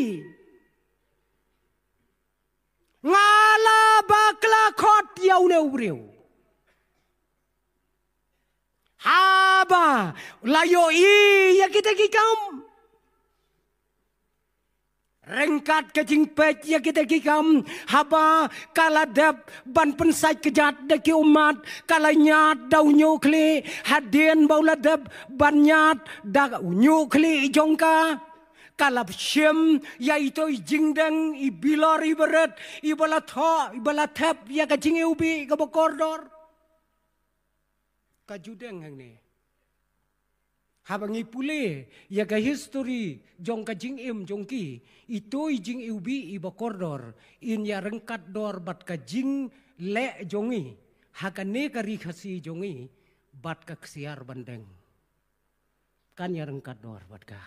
Nga la bakla khot ïa une u briew. Haba la ïohi ïa kita ki kam. Ryngkat ka jingpeit ïa kita ki kam, haba ka la dep ban pynsait kjat da ki ummat, ka la ñiad da u ñiuhkhlieh, hadien ba u la dep ban ñiad da u ñiuhkhlieh jong ka, ka la shim ïa ito i jingdeng, i bilor iba rit, iba la thoh, iba la thep ïa ka jingiwbih kaba kordor. Ka ju deng hangne. Haba ngi pule ïa ka history jong ka jingim jong ki, ito i jingiwbih iba kordor in ïaryngkat dor bad ka jingleh jong ngi ha kane ka ri Khasi jong ngi, bad ka ksiar ban deng. Kan ïaryngkat dor bad ka.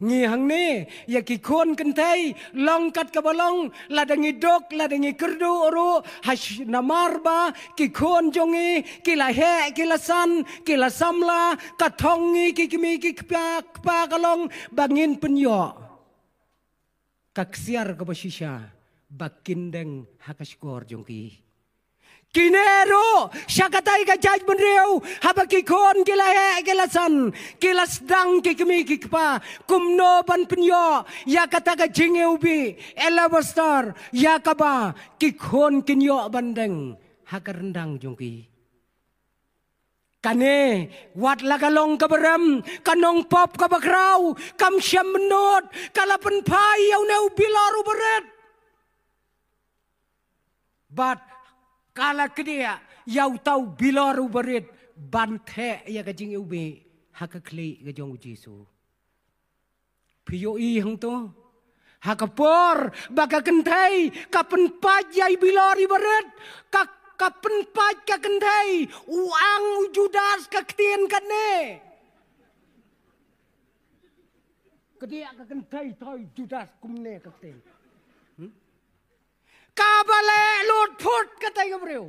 Ngi hangne, ïa ki khun kynthei, long kat kaba long, lada ngi duk, lada ngi kyrduh ruh, ha sh-, namar ba ki khun jong ngi ki la heh, ki la san, ki la samla, ka thong ngi ki kmie ki kpa, kpa ka long ba ngin pynïoh ka ksiar kaba shisha ba kin deng ha ka shkor jong ki. Kine ruh, sha katei ka jaitbynriew, haba ki khun ki la heh, ki la san, ki la sdang ki kmie ki kpa kumno ban pynïoh ïa kata ka jingiwbih alabaster, ïa kaba ki khun kin ïoh ban deng ha ka ryndang jong ki. Kane, wat la ka long kaba rem, ka nongpop kaba khraw, kam shym mynnud, ka la pynphai ïa une u bilor uba rit. Bad ka la kdiah ïa uta u bilor uba rit ban theh ïa ka jingiwbih ha ka khlieh ka jong u Jisu. Phi ïohi hangto? Ha ka por ba ka kynthei ka pynpait ïa i bilor iba rit, ka, ka pynpait ka kynthei, u ang u Judas ka ktien kane. Kdiah ka kynthei, thoi Judas kumne ka ktien. Hmm? Kaba leh lut phut katei ka briew.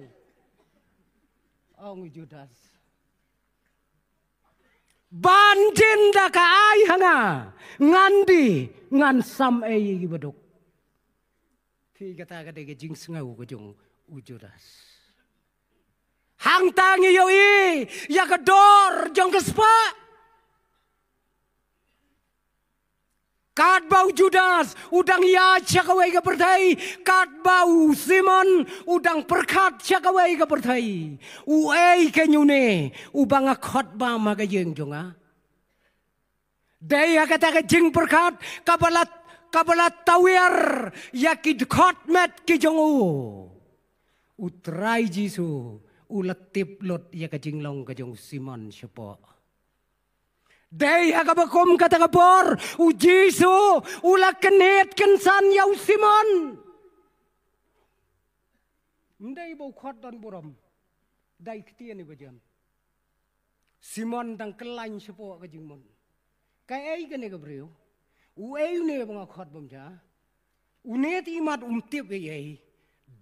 Ong u Judas. Ban jin da ka ai ha nga, ngan die, ngan sam ei ïa kiba duk. Phi, kata ka dei ka jingsngew ka jong u Judas. Hangta ngi ïohi ïa ka dor jong ka spah. Katba u Judas u dang ïaid sha kawei ka pyrthei, katba u Simon u dang pyrkhat sha kawei ka pyrthei. Uei kein une uba nga khot bam ha ka ïing jong nga? Dei ha kata ka jingpyrkhat kaba la, kaba la tawiar ïa ki dkhot met ki jong u, U Trai Jisu u la tip lut ïa ka jinglong ka jong u Simon shapoh. Dei ha kaba kum kata ka por, u Jisu u la kynhied kynsan ïa u Simon. Ym dei ba u khot don burom. Dei ktien iba jem. Simon dang kyllain shapoh ka jingmut. Kaei kane ka briew? Uei une ba nga khot bam ja? Une te imat um tip ei ei.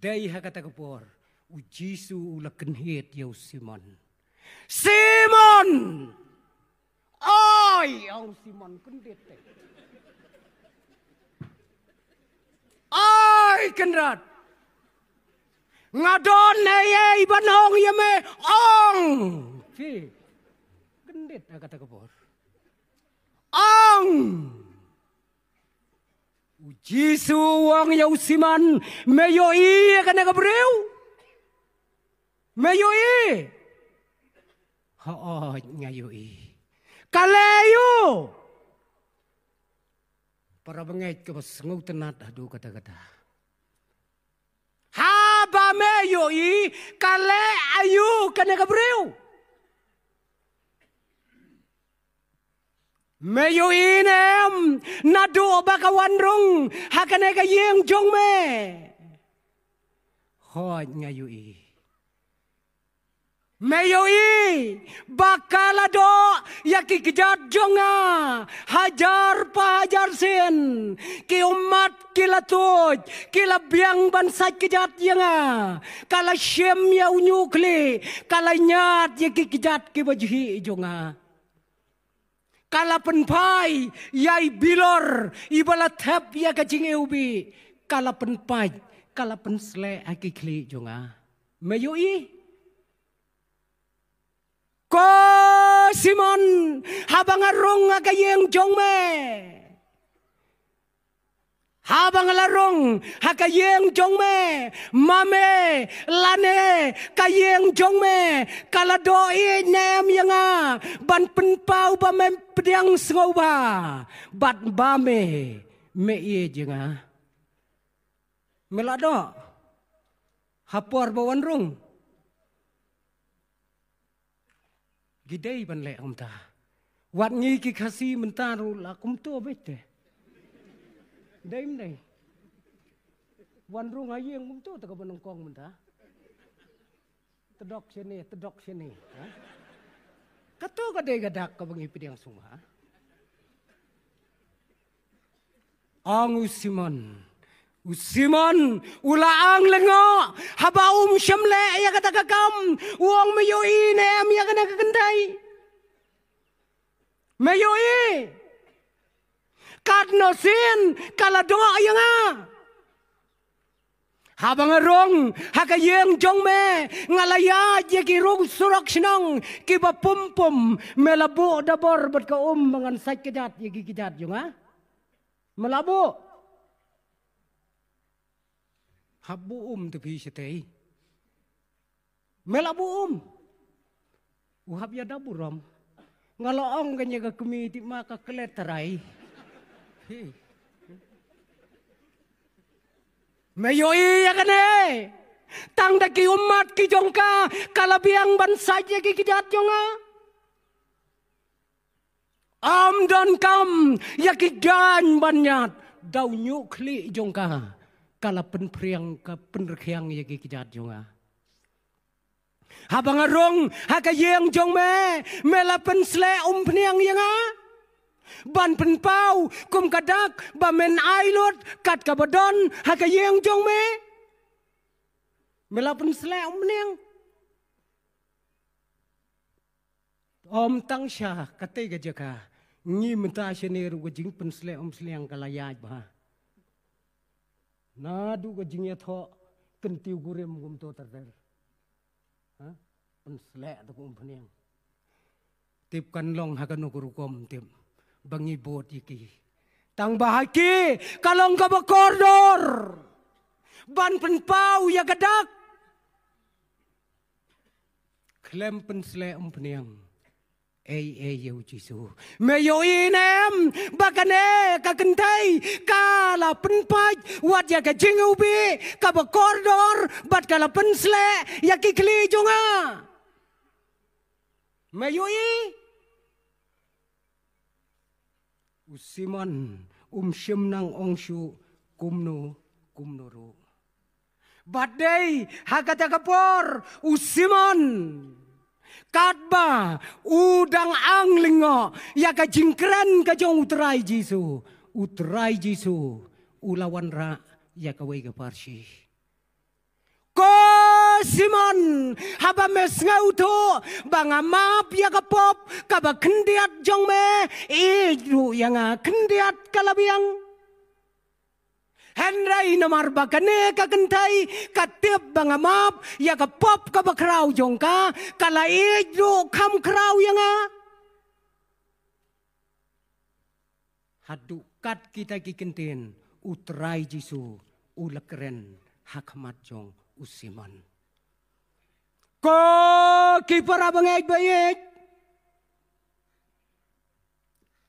Dei ha kata ka por, u Jisu u la kynhied ïa u Simon. Simon! Oi, ong Simon kyndit te. Oi, Kynrad. Nga don ei ei ban ong ïa me, ong. Phi. Kyndit ha kata ka por. Ong. U Jisu u ong ïa u Simon, me ïohi ïa kane ka briew? Me ïohi? Hooid, nga ïohi. Ka leh aïu? Para bangeit, kaba sngewtynnat haduh katta katta. Haba me ïohi, ka leh aïu kane ka briew? Me ïohi ne em, naduh ba ka wan rung ha kane ka ïing jong me? Hooid, nga ïohi. Me ïohi ba ka la doh ïa ki kjat jong nga hajar pa hajar sien, ki ummat ki la tuid, ki la biang ban sait kjat ïa nga. Ka la shim ïa u ñiuhkhlieh, ka la ñiad ïa ki kjat kiba jhieh jong nga. Ka la pynphai ïa i bilor iba la thep ïa ka jingiwbih. Ka la pynpait, ka la pynsleh ha ki khlieh jong nga. Me ïohi? Ko Simon, haba nga rung ha ka ïing jong me, Nga la rung ha ka ïing jong me, ma me lane ka ïing jong me ka la doh ïeit ne em ïa nga ban pynpaw ba me pdiang sngewbha bad ba me, me ïeit ïa nga? Me la doh ha por ba wan rung? Ki dei ban leh kumta. Wat ngi ki Khasi mynta ruh la kumto beit te. Dei ym dei? Wan rung ha ïing kumto te kaba nyngkong mynta. Tdok shane, tdok shane, ha? Kato ka dei ka dak kaba ngi pdiang sngewbha. Ong u Simon. U Simon u la ong lyngngoh haba um shym leh ïa kata ka kam. U ong, me ïohi ne em ïa kane ka kynthei? Me ïohi? Katno sien ka la doh ïa nga. Haba nga rung ha ka ïing jong me, nga la ïaid ïa ki rung surok shnong kiba pum pum. Me la buh da bor bad ka um ba ngan sait kjat ïa ki kjat jong nga? Me la buh? Hap buh um te phi shatei. Me la buh um? U hap ïada burom. Nga la ong kane ka kmie, tip ma ka klet trai. Hi. Me ïohi ïa kane? Tang da ki ummat ki jong ka ka la biang ban sait ïa ki kjat jong nga. Ym donkam ïa ki jaiñ ban ïaid, da u ñiuh khlieh jong ka ka la pynphriang, ka pynrkhiang ïa ki kjat jong nga. Haba nga rung ha ka ïing jong me, me la pynsleh umphniang ïa nga ban pynpaw kum ka dak ba men ai lut kat kaba don ha ka ïing jong me. Me la pynsleh umphniang. Ym tang sha katei ka jaka, ngi mynta shane ruh ka jingpynsleh umphniang ka la ïaid bha. Naduh ka jingïathoh kyntiew kurim kumto ter ter. Ha? Pynsleh to ka umphniang. Tip kan long ha kano ka rukom tip ba ngi bud ïa ki. Tang ba ha ki ka long kaba kordor ban pynpaw ïa ka dak. Khlem pynsleh umphniang. Ei, ei, ïa u Jisu. Me ïohi ne em ba kane ka kynthei ka la pynpait wat ïa ka jingïohi kaba kordor bad ka la pynsleh ïa ki khlieh jong nga? Me ïohi? U Simon um shym nang ong shuh kumno kumno ruh. Bad dei ha kata ka por u Simon, katba u dang ang lyngngoh ïa ka jingkren ka jong u Trai Jisu, u Trai Jisu u la wanrah ïa kawei ka parshi. Ko Simon, haba me sngewthuh ba nga map ïa ka pop kaba khyndiat jong me, ïeit ruh ïa nga khyndiat ka la biang. Hynrei namar ba kane ka kynthei ka tip ba nga map ïa ka pop kaba khraw jong ka, ka la ïeit ruh kham khraw ïa nga. Haduh kat kita ki kyntien u Trai Jisu u la kren ha khmat jong u Simon. Ko ki para bangeit ba ïeit,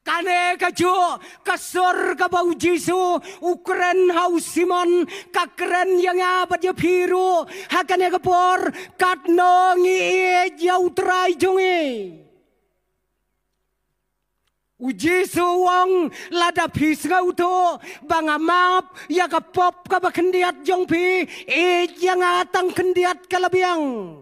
kane kajuh ka sur kaba u Jisu u kren ha u Simon, ka kren ïa nga bad ïa phi ruh ha kane ka por, katno ngi ïeit ïa u Trai jong ngi. U Jisu u ong, lada phi sngewthuh ba nga map ïa ka pop kaba khyndiat jong phi, ïeit ïa nga tang khyndiat ka la biang.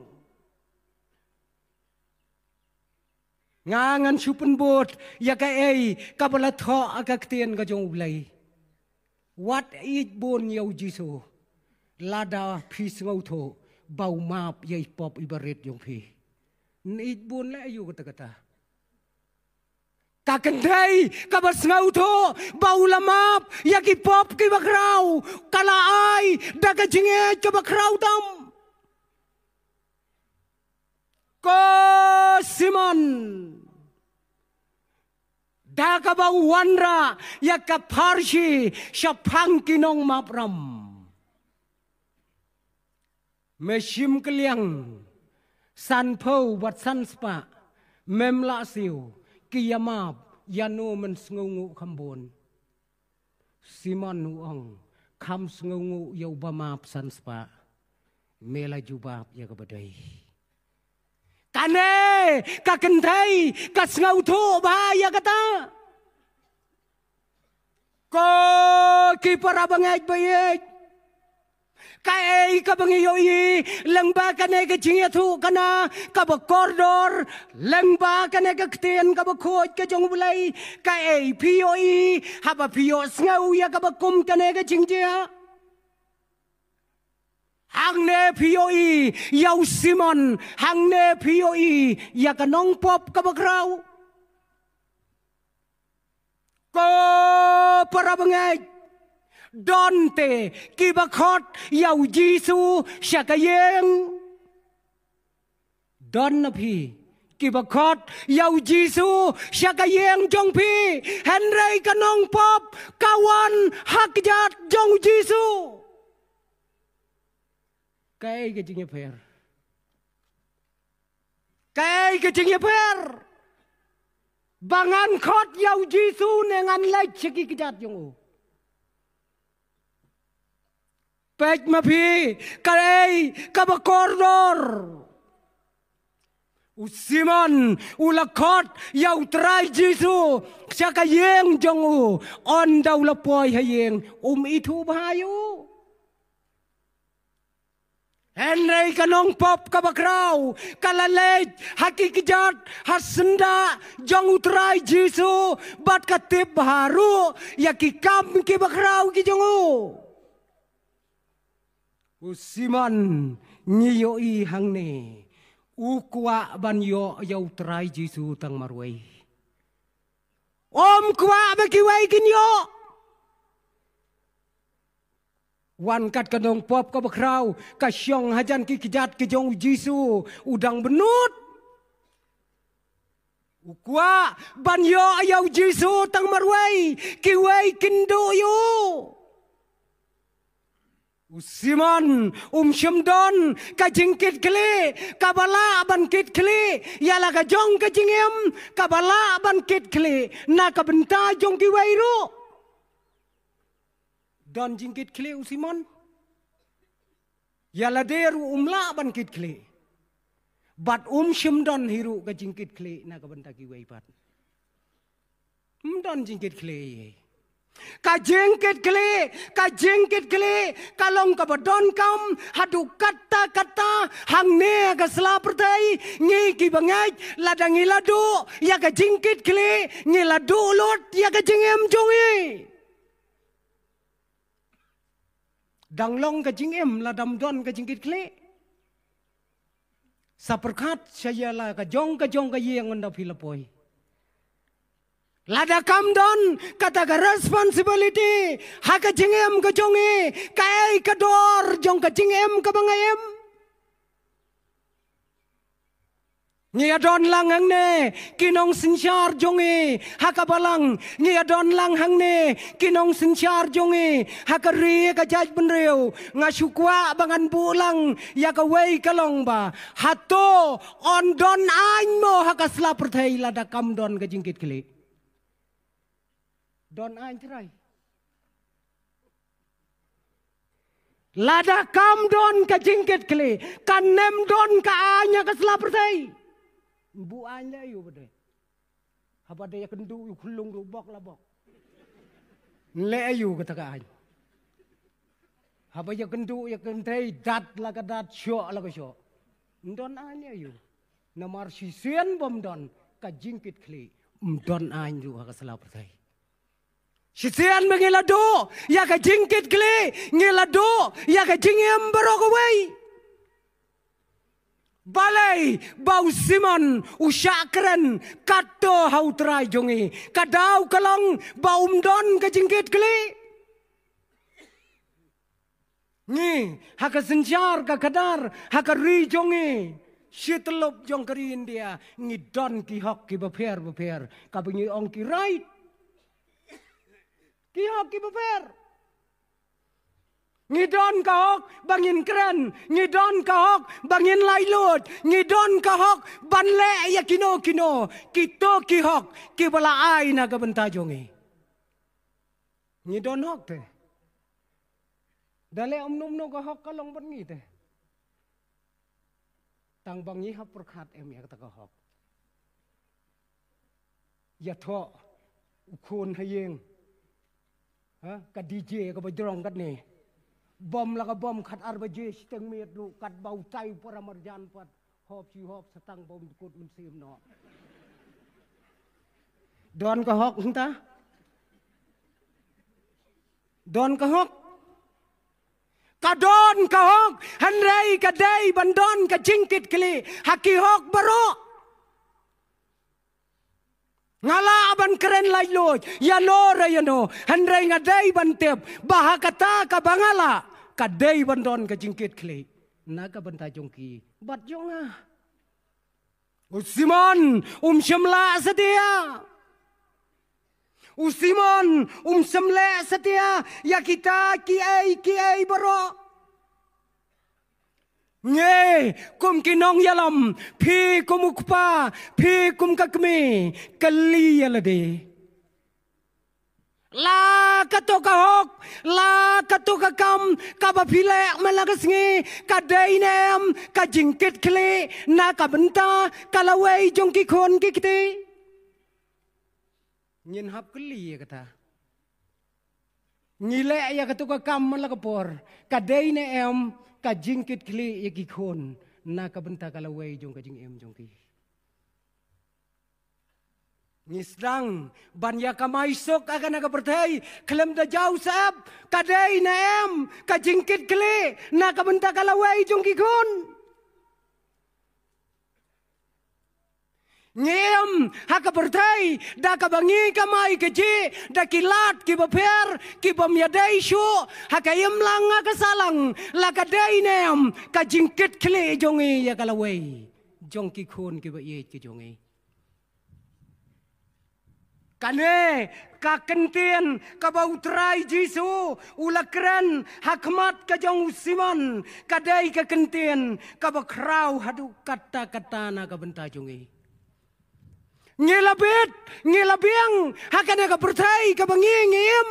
Nga ngan shu pynbud ïa kaei kaba la thoh ha ka ktien ka jong U Blei. Wat ïeit bun ïa u Jisu lada phi sngewthuh ba u map ïa i pop iba rit jong phi. Ïeit bun leh aïu kata kata? Ka kynthei kaba sngewthuh ba u la map ïa ki pop kiba khraw, ka la ai da ka jingïeit kaba khraw tam. Ko Simon, Ka kaba u wanrah ïa ka pharshi shaphang ki nongmapram. Me shim kylliang sanphew bad sanspah, mem lah siew, ki ïamap, ïano men sngewnguh kham bun. Simon u ong, kham sngewnguh ïa uba map sanspah, me la jubab ïa kaba dei. Kane ka kynthei ka sngewthuh bha ïa kata. Ko ki para bangeit ba ïeit, kaei kaba ngi ïohi lyngba kane ka jingïathuhkhana kaba kordor, lyngba kane ka ktien kaba khuid ka jong U Blei? Kaei phi ïohi haba phi ïohsngew ïa kaba kum kane ka jingjia? Hangne phi ïohi ïa u Simon, hangne phi ïohi ïa ka nongpop kaba khraw. Ko para bangeit, don te kiba khot ïa u Jisu sha ka ïing. Don na phi kiba khot ïa u Jisu sha ka ïing jong phi, hynrei ka nongpop ka wan ha kjat jong u Jisu. Kaei ka jingïapher? Kaei ka jingïapher? Ba ngan khot ïa u Jisu ne ngan leit sha ki kjat jong u? Peit ma phi, kaei kaba kordor? U Simon u la khot ïa u Trai Jisu sha ka ïing jong u. Ynda u la poi ha ïing, um ithuh bha ïa u. Hynrei ka nongpop kaba khraw ka la leit ha ki kjat, ha syndah jong u Trai Jisu, bad ka tip bha ruh ïa ki kam kiba khraw ki jong u. U Simon, ngi ïohi hangne, u kwah ban ïoh ïa u Trai Jisu tang marwei. Um kwah ba kiwei kin ïoh. Wan kat ka nongpop kaba khraw, ka shong hajan ki kjat ki jong u Jisu, u dang bynnud. U kwah ban ïoh ïa u Jisu tang marwei, kiwei kin duh ïa u. U Simon um shym don ka jingkitkhlieh kaba lah ban kitkhlieh ïa la ka jong ka jingim, kaba lah ban kitkhlieh na ka bynta jong kiwei ruh. Don jingkitkhlieh u Simon? Ïa lade ruh um lah ban kitkhlieh. Bad um shym don hi ruh ka jingkitkhlieh na ka bynta kiwei pat. Um don jingkitkhlieh. Ka jingkitkhlieh, ka jingkitkhlieh ka long kaba donkam haduh katta katta hangne ha ka sla pyrthei. Ngi kiba ngeit, lada ngi la duh ïa ka jingkitkhlieh, ngi la duh lut ïa ka jingim jong ngi. Dang long ka jingim lada ym don ka jingkitkhlieh. Sa pyrkhat sha ïa la ka jong ka jong ka ïing ynda phi la poi. Lada kam don kata ka responsibility ha ka jingim ka jong ngi, kaei ka dor jong ka jingim kaba nga im? Ngi ïa don lang hangne ki nongsynshar jong ngi ha ka balang. Ngi ïa don lang hangne ki nongsynshar jong ngi ha ka ri, ha ka jaitbynriew. Nga shu kwah ba ngan buh lang ïa kawei ka long ba, hato yn don aiñ mo ha ka sla pyrthei lada kam don ka jingkitkhlieh? Don aiñ, Trai? Lada kam don ka jingkitkhlieh, kan ym don ka aiñ ha ka sla pyrthei. Buh aiñ leh aïu ba dei? Haba dei ïakynduh ïa u khyllung ruh bok la bok. Leh aïu kata ka aiñ? Haba ïakynduh ïa ka kynthei, dat la ka dat, shoh la ka shoh. Ym don aiñ leh aïu? Namar shisien bym don ka jingkitkhlieh, ym don aiñ ruh ha ka sla pyrthei. Shisien ba ngi la duh ïa ka jingkitkhlieh, ngi la duh ïa ka jingim baroh kawei. Balei ba u Simon u shah kren katto ha u Trai jong ngi? Ka daw ka long ba um don ka jingkitkhlieh. Ngi ha ka synshar ka khadar ha ka ri jong ngi, Shi tyllup jong ka ri India ngi don ki hok kiba pher bapher, kaba ngi ong ki right. Ki hok kiba pher. Ngi don ka hok ba ngin kren, ngi don ka hok ba ngin laitluid, ngi don ka hok ban leh ïa kino kino. Kito ki hok kiba la ai na ka bynta jong ngi. Ngi don hok te. Da leh kumno kumno ka hok ka long bad ngi te. Tang ba ngi hap pyrkhat em ïa kata ka hok. Ïathoh u khun ha ïing. Ha, ka DJ kaba jrong katne. Bom la ka bom khatar baje shiteng miet ruh katba utai u para marjan pat. Hop shi hop sa tang bom dkut mynsiem noh. Don ka hok hangta. Don ka hok. Ka don ka hok, hynrei ka dei ban don ka jingkitkhlieh ha ki hok baroh. Nga lah ban kren laitluid ïano re ïano, hynrei nga dei ban tip ba ha kata kaba nga lah ka dei ban don ka jingkitkhlieh na ka bynta jong ki bad jong nga. U Simon um shym lah satia. U Simon um shym leh satia ïa kita kiei kiei baroh. Ngi kum ki nongïalam, phi kum u kpa, phi kum ka kmie, kylli ïa lade. La kato ka hok, la kato ka kam kaba phi leh man la ka sngi, ka dei ne em ka jingkitkhlieh na ka bynta ka lawei jong ki khun ki kti? Ngin hap kylli ïa kata. Ngi leh ïa kato ka kam man la ka por, ka dei ne em ka jingkitkhlieh ïa ki khun na ka bynta ka lawei jong ka jingim jong ki? Ngi sdang ban ïa kamai suk ha kane ka pyrthei khlem da jaw sep, ka dei ne em ka jingkitkhlieh na ka bynta ka lawei jong ki khun? Ngi im ha ka pyrthei da kaba ngi kamai kajih da ki lad kiba pher, kibym ïadei shuh ha ka imlang ha ka sahlang, la ka dei ne em ka jingkitkhlieh jong ngi ïa ka lawei jong ki khun kiba ïeit ki jong ngi? Kane ka kyntien kaba U Trai Jisu u la kren ha khmat ka jong u Simon, ka dei ka kyntien kaba khraw haduh katta katta na ka bynta jong ngi. Ngi la bit, ngi la biang ha kane ka pyrthei kaba ngi ngi im.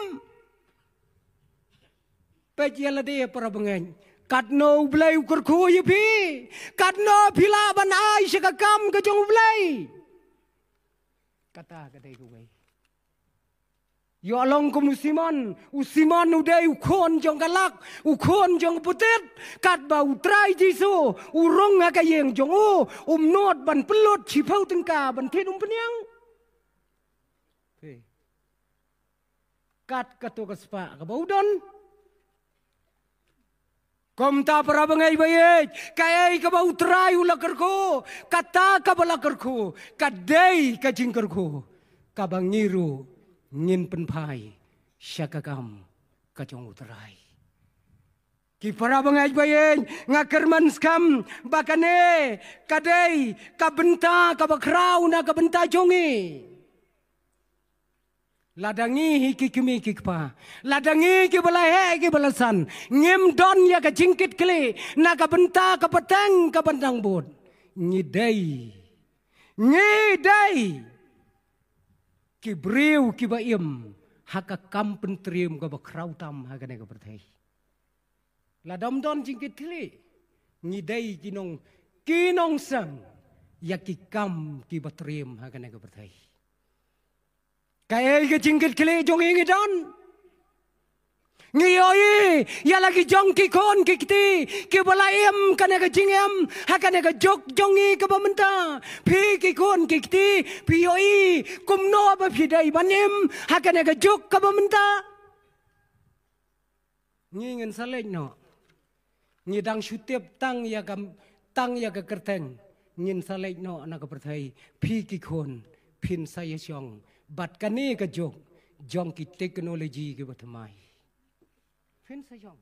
Peit ïa lade para bangeit, katno U Blei u kyrkhu ïa phi, katno phi lah ban ai sha ka kam ka jong U Blei. Kata ka dei kawei. Ïoh long kum u Simon, u Simon u dei u khun jong ka lak, u khun jong ka putit, katba U Trai Jisu u rung ha ka ïing jong u, um nud ban pynlut shiphew tyngka ban thied umpynïang. Kat kato ka spah kaba u don. Kumta para bangeit ba ïeit, kaei kaba U Trai u la kyrkhu, kata kaba la kyrkhu ka dei ka jingkyrkhu kaba ngi ruh ngin pynphai sha ka kam ka jong U Trai. Ki para bangeit ba ïeit, nga kyrmen skhem ba kane ka dei ka bynta kaba khraw na ka bynta jong ngi. Lada ngi hi ki kmie ki kpa, lada ngi kiba la heh kiba la san, ngim don ïa ka jingkitkhlieh na ka bynta ka pateng ka bynta bud, ngi dei, ngi dei ki briew kiba im ha ka kam pyntriem kaba khraw tam ha kane ka pyrthei. Lada ym don jingkitkhlieh, ngi dei ki nong, ki nongseng ïa ki kam kiba triem ha kane ka pyrthei. Kaei ka jingkitkhlieh jong ngi ngi don? Ngi ïohi ïa la ki jong ki khun ki kti kiba la im kane ka jingim ha kane ka juk jong ngi kaba mynta. Phi ki khun ki kti, phi ïohi kumno ba phi dei ban im ha kane ka juk kaba mynta? Ngi ngin sa leit noh. Ngi dang shu tip tang ïa ka, tang ïa ka kyrteng. Ngin sa leit noh na ka pyrthei. Phi ki khun, phin sa ïa shong bad kane ka juk jong ki technology kiba thymmai. Phin sa shong.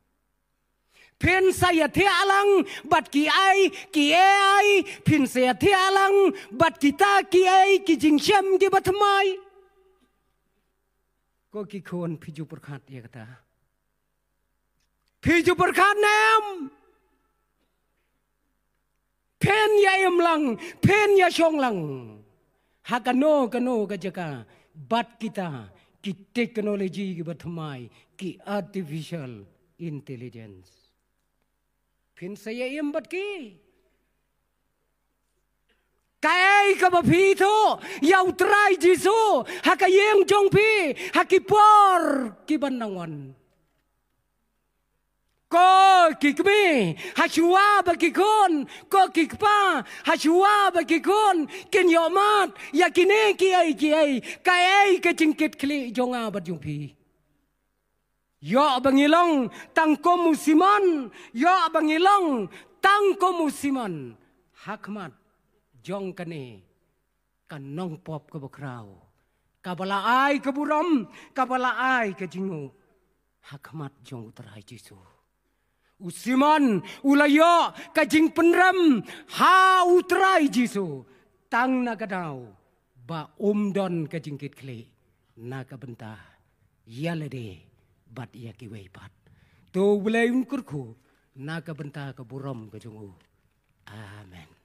Phin sa ïathiah lang bad ki ai ki ai, phin sa ïathiah lang bad kita ki ai ki jingshem kiba thymmai. Ko ki khun, phi ju pyrkhat ïa kata? Phi ju pyrkhat ne em? Phin ïa im lang, phin ïa shong lang ha kano kano ka jaka bad kita ki technology kiba thymmai, ki artificial intelligence. Phin sa ïa im bad ki? Kaei kaba phi ïathuh ïa U Trai Jisu ha ka ïing jong phi ha ki por kiban nang wan? Ko ki kmie, ha shuwa ba ki khun, ko ki kpa, ha shuwa ba ki khun kin ïohmad ïa kine ki ai ki ai, kaei ka jingkitkhlieh jong nga bad jong phi? Ïoh ba ngi long tang kum u Simon, ïoh ba ngi long tang kum u Simon ha khmat jong kane ka nongpop kaba khraw, kaba la ai ka burom, kaba la ai ka jingnguh ha khmat jong U Trai Jisu. U Simon u la ïoh ka jingpynrem ha U Trai Jisu tang na ka daw ba um don ka jingkitkhlieh na ka bynta ïa lade bad ïa kiwei pat. To U Blei un kyrkhu na ka bynta ka burom ka jong u. Amen.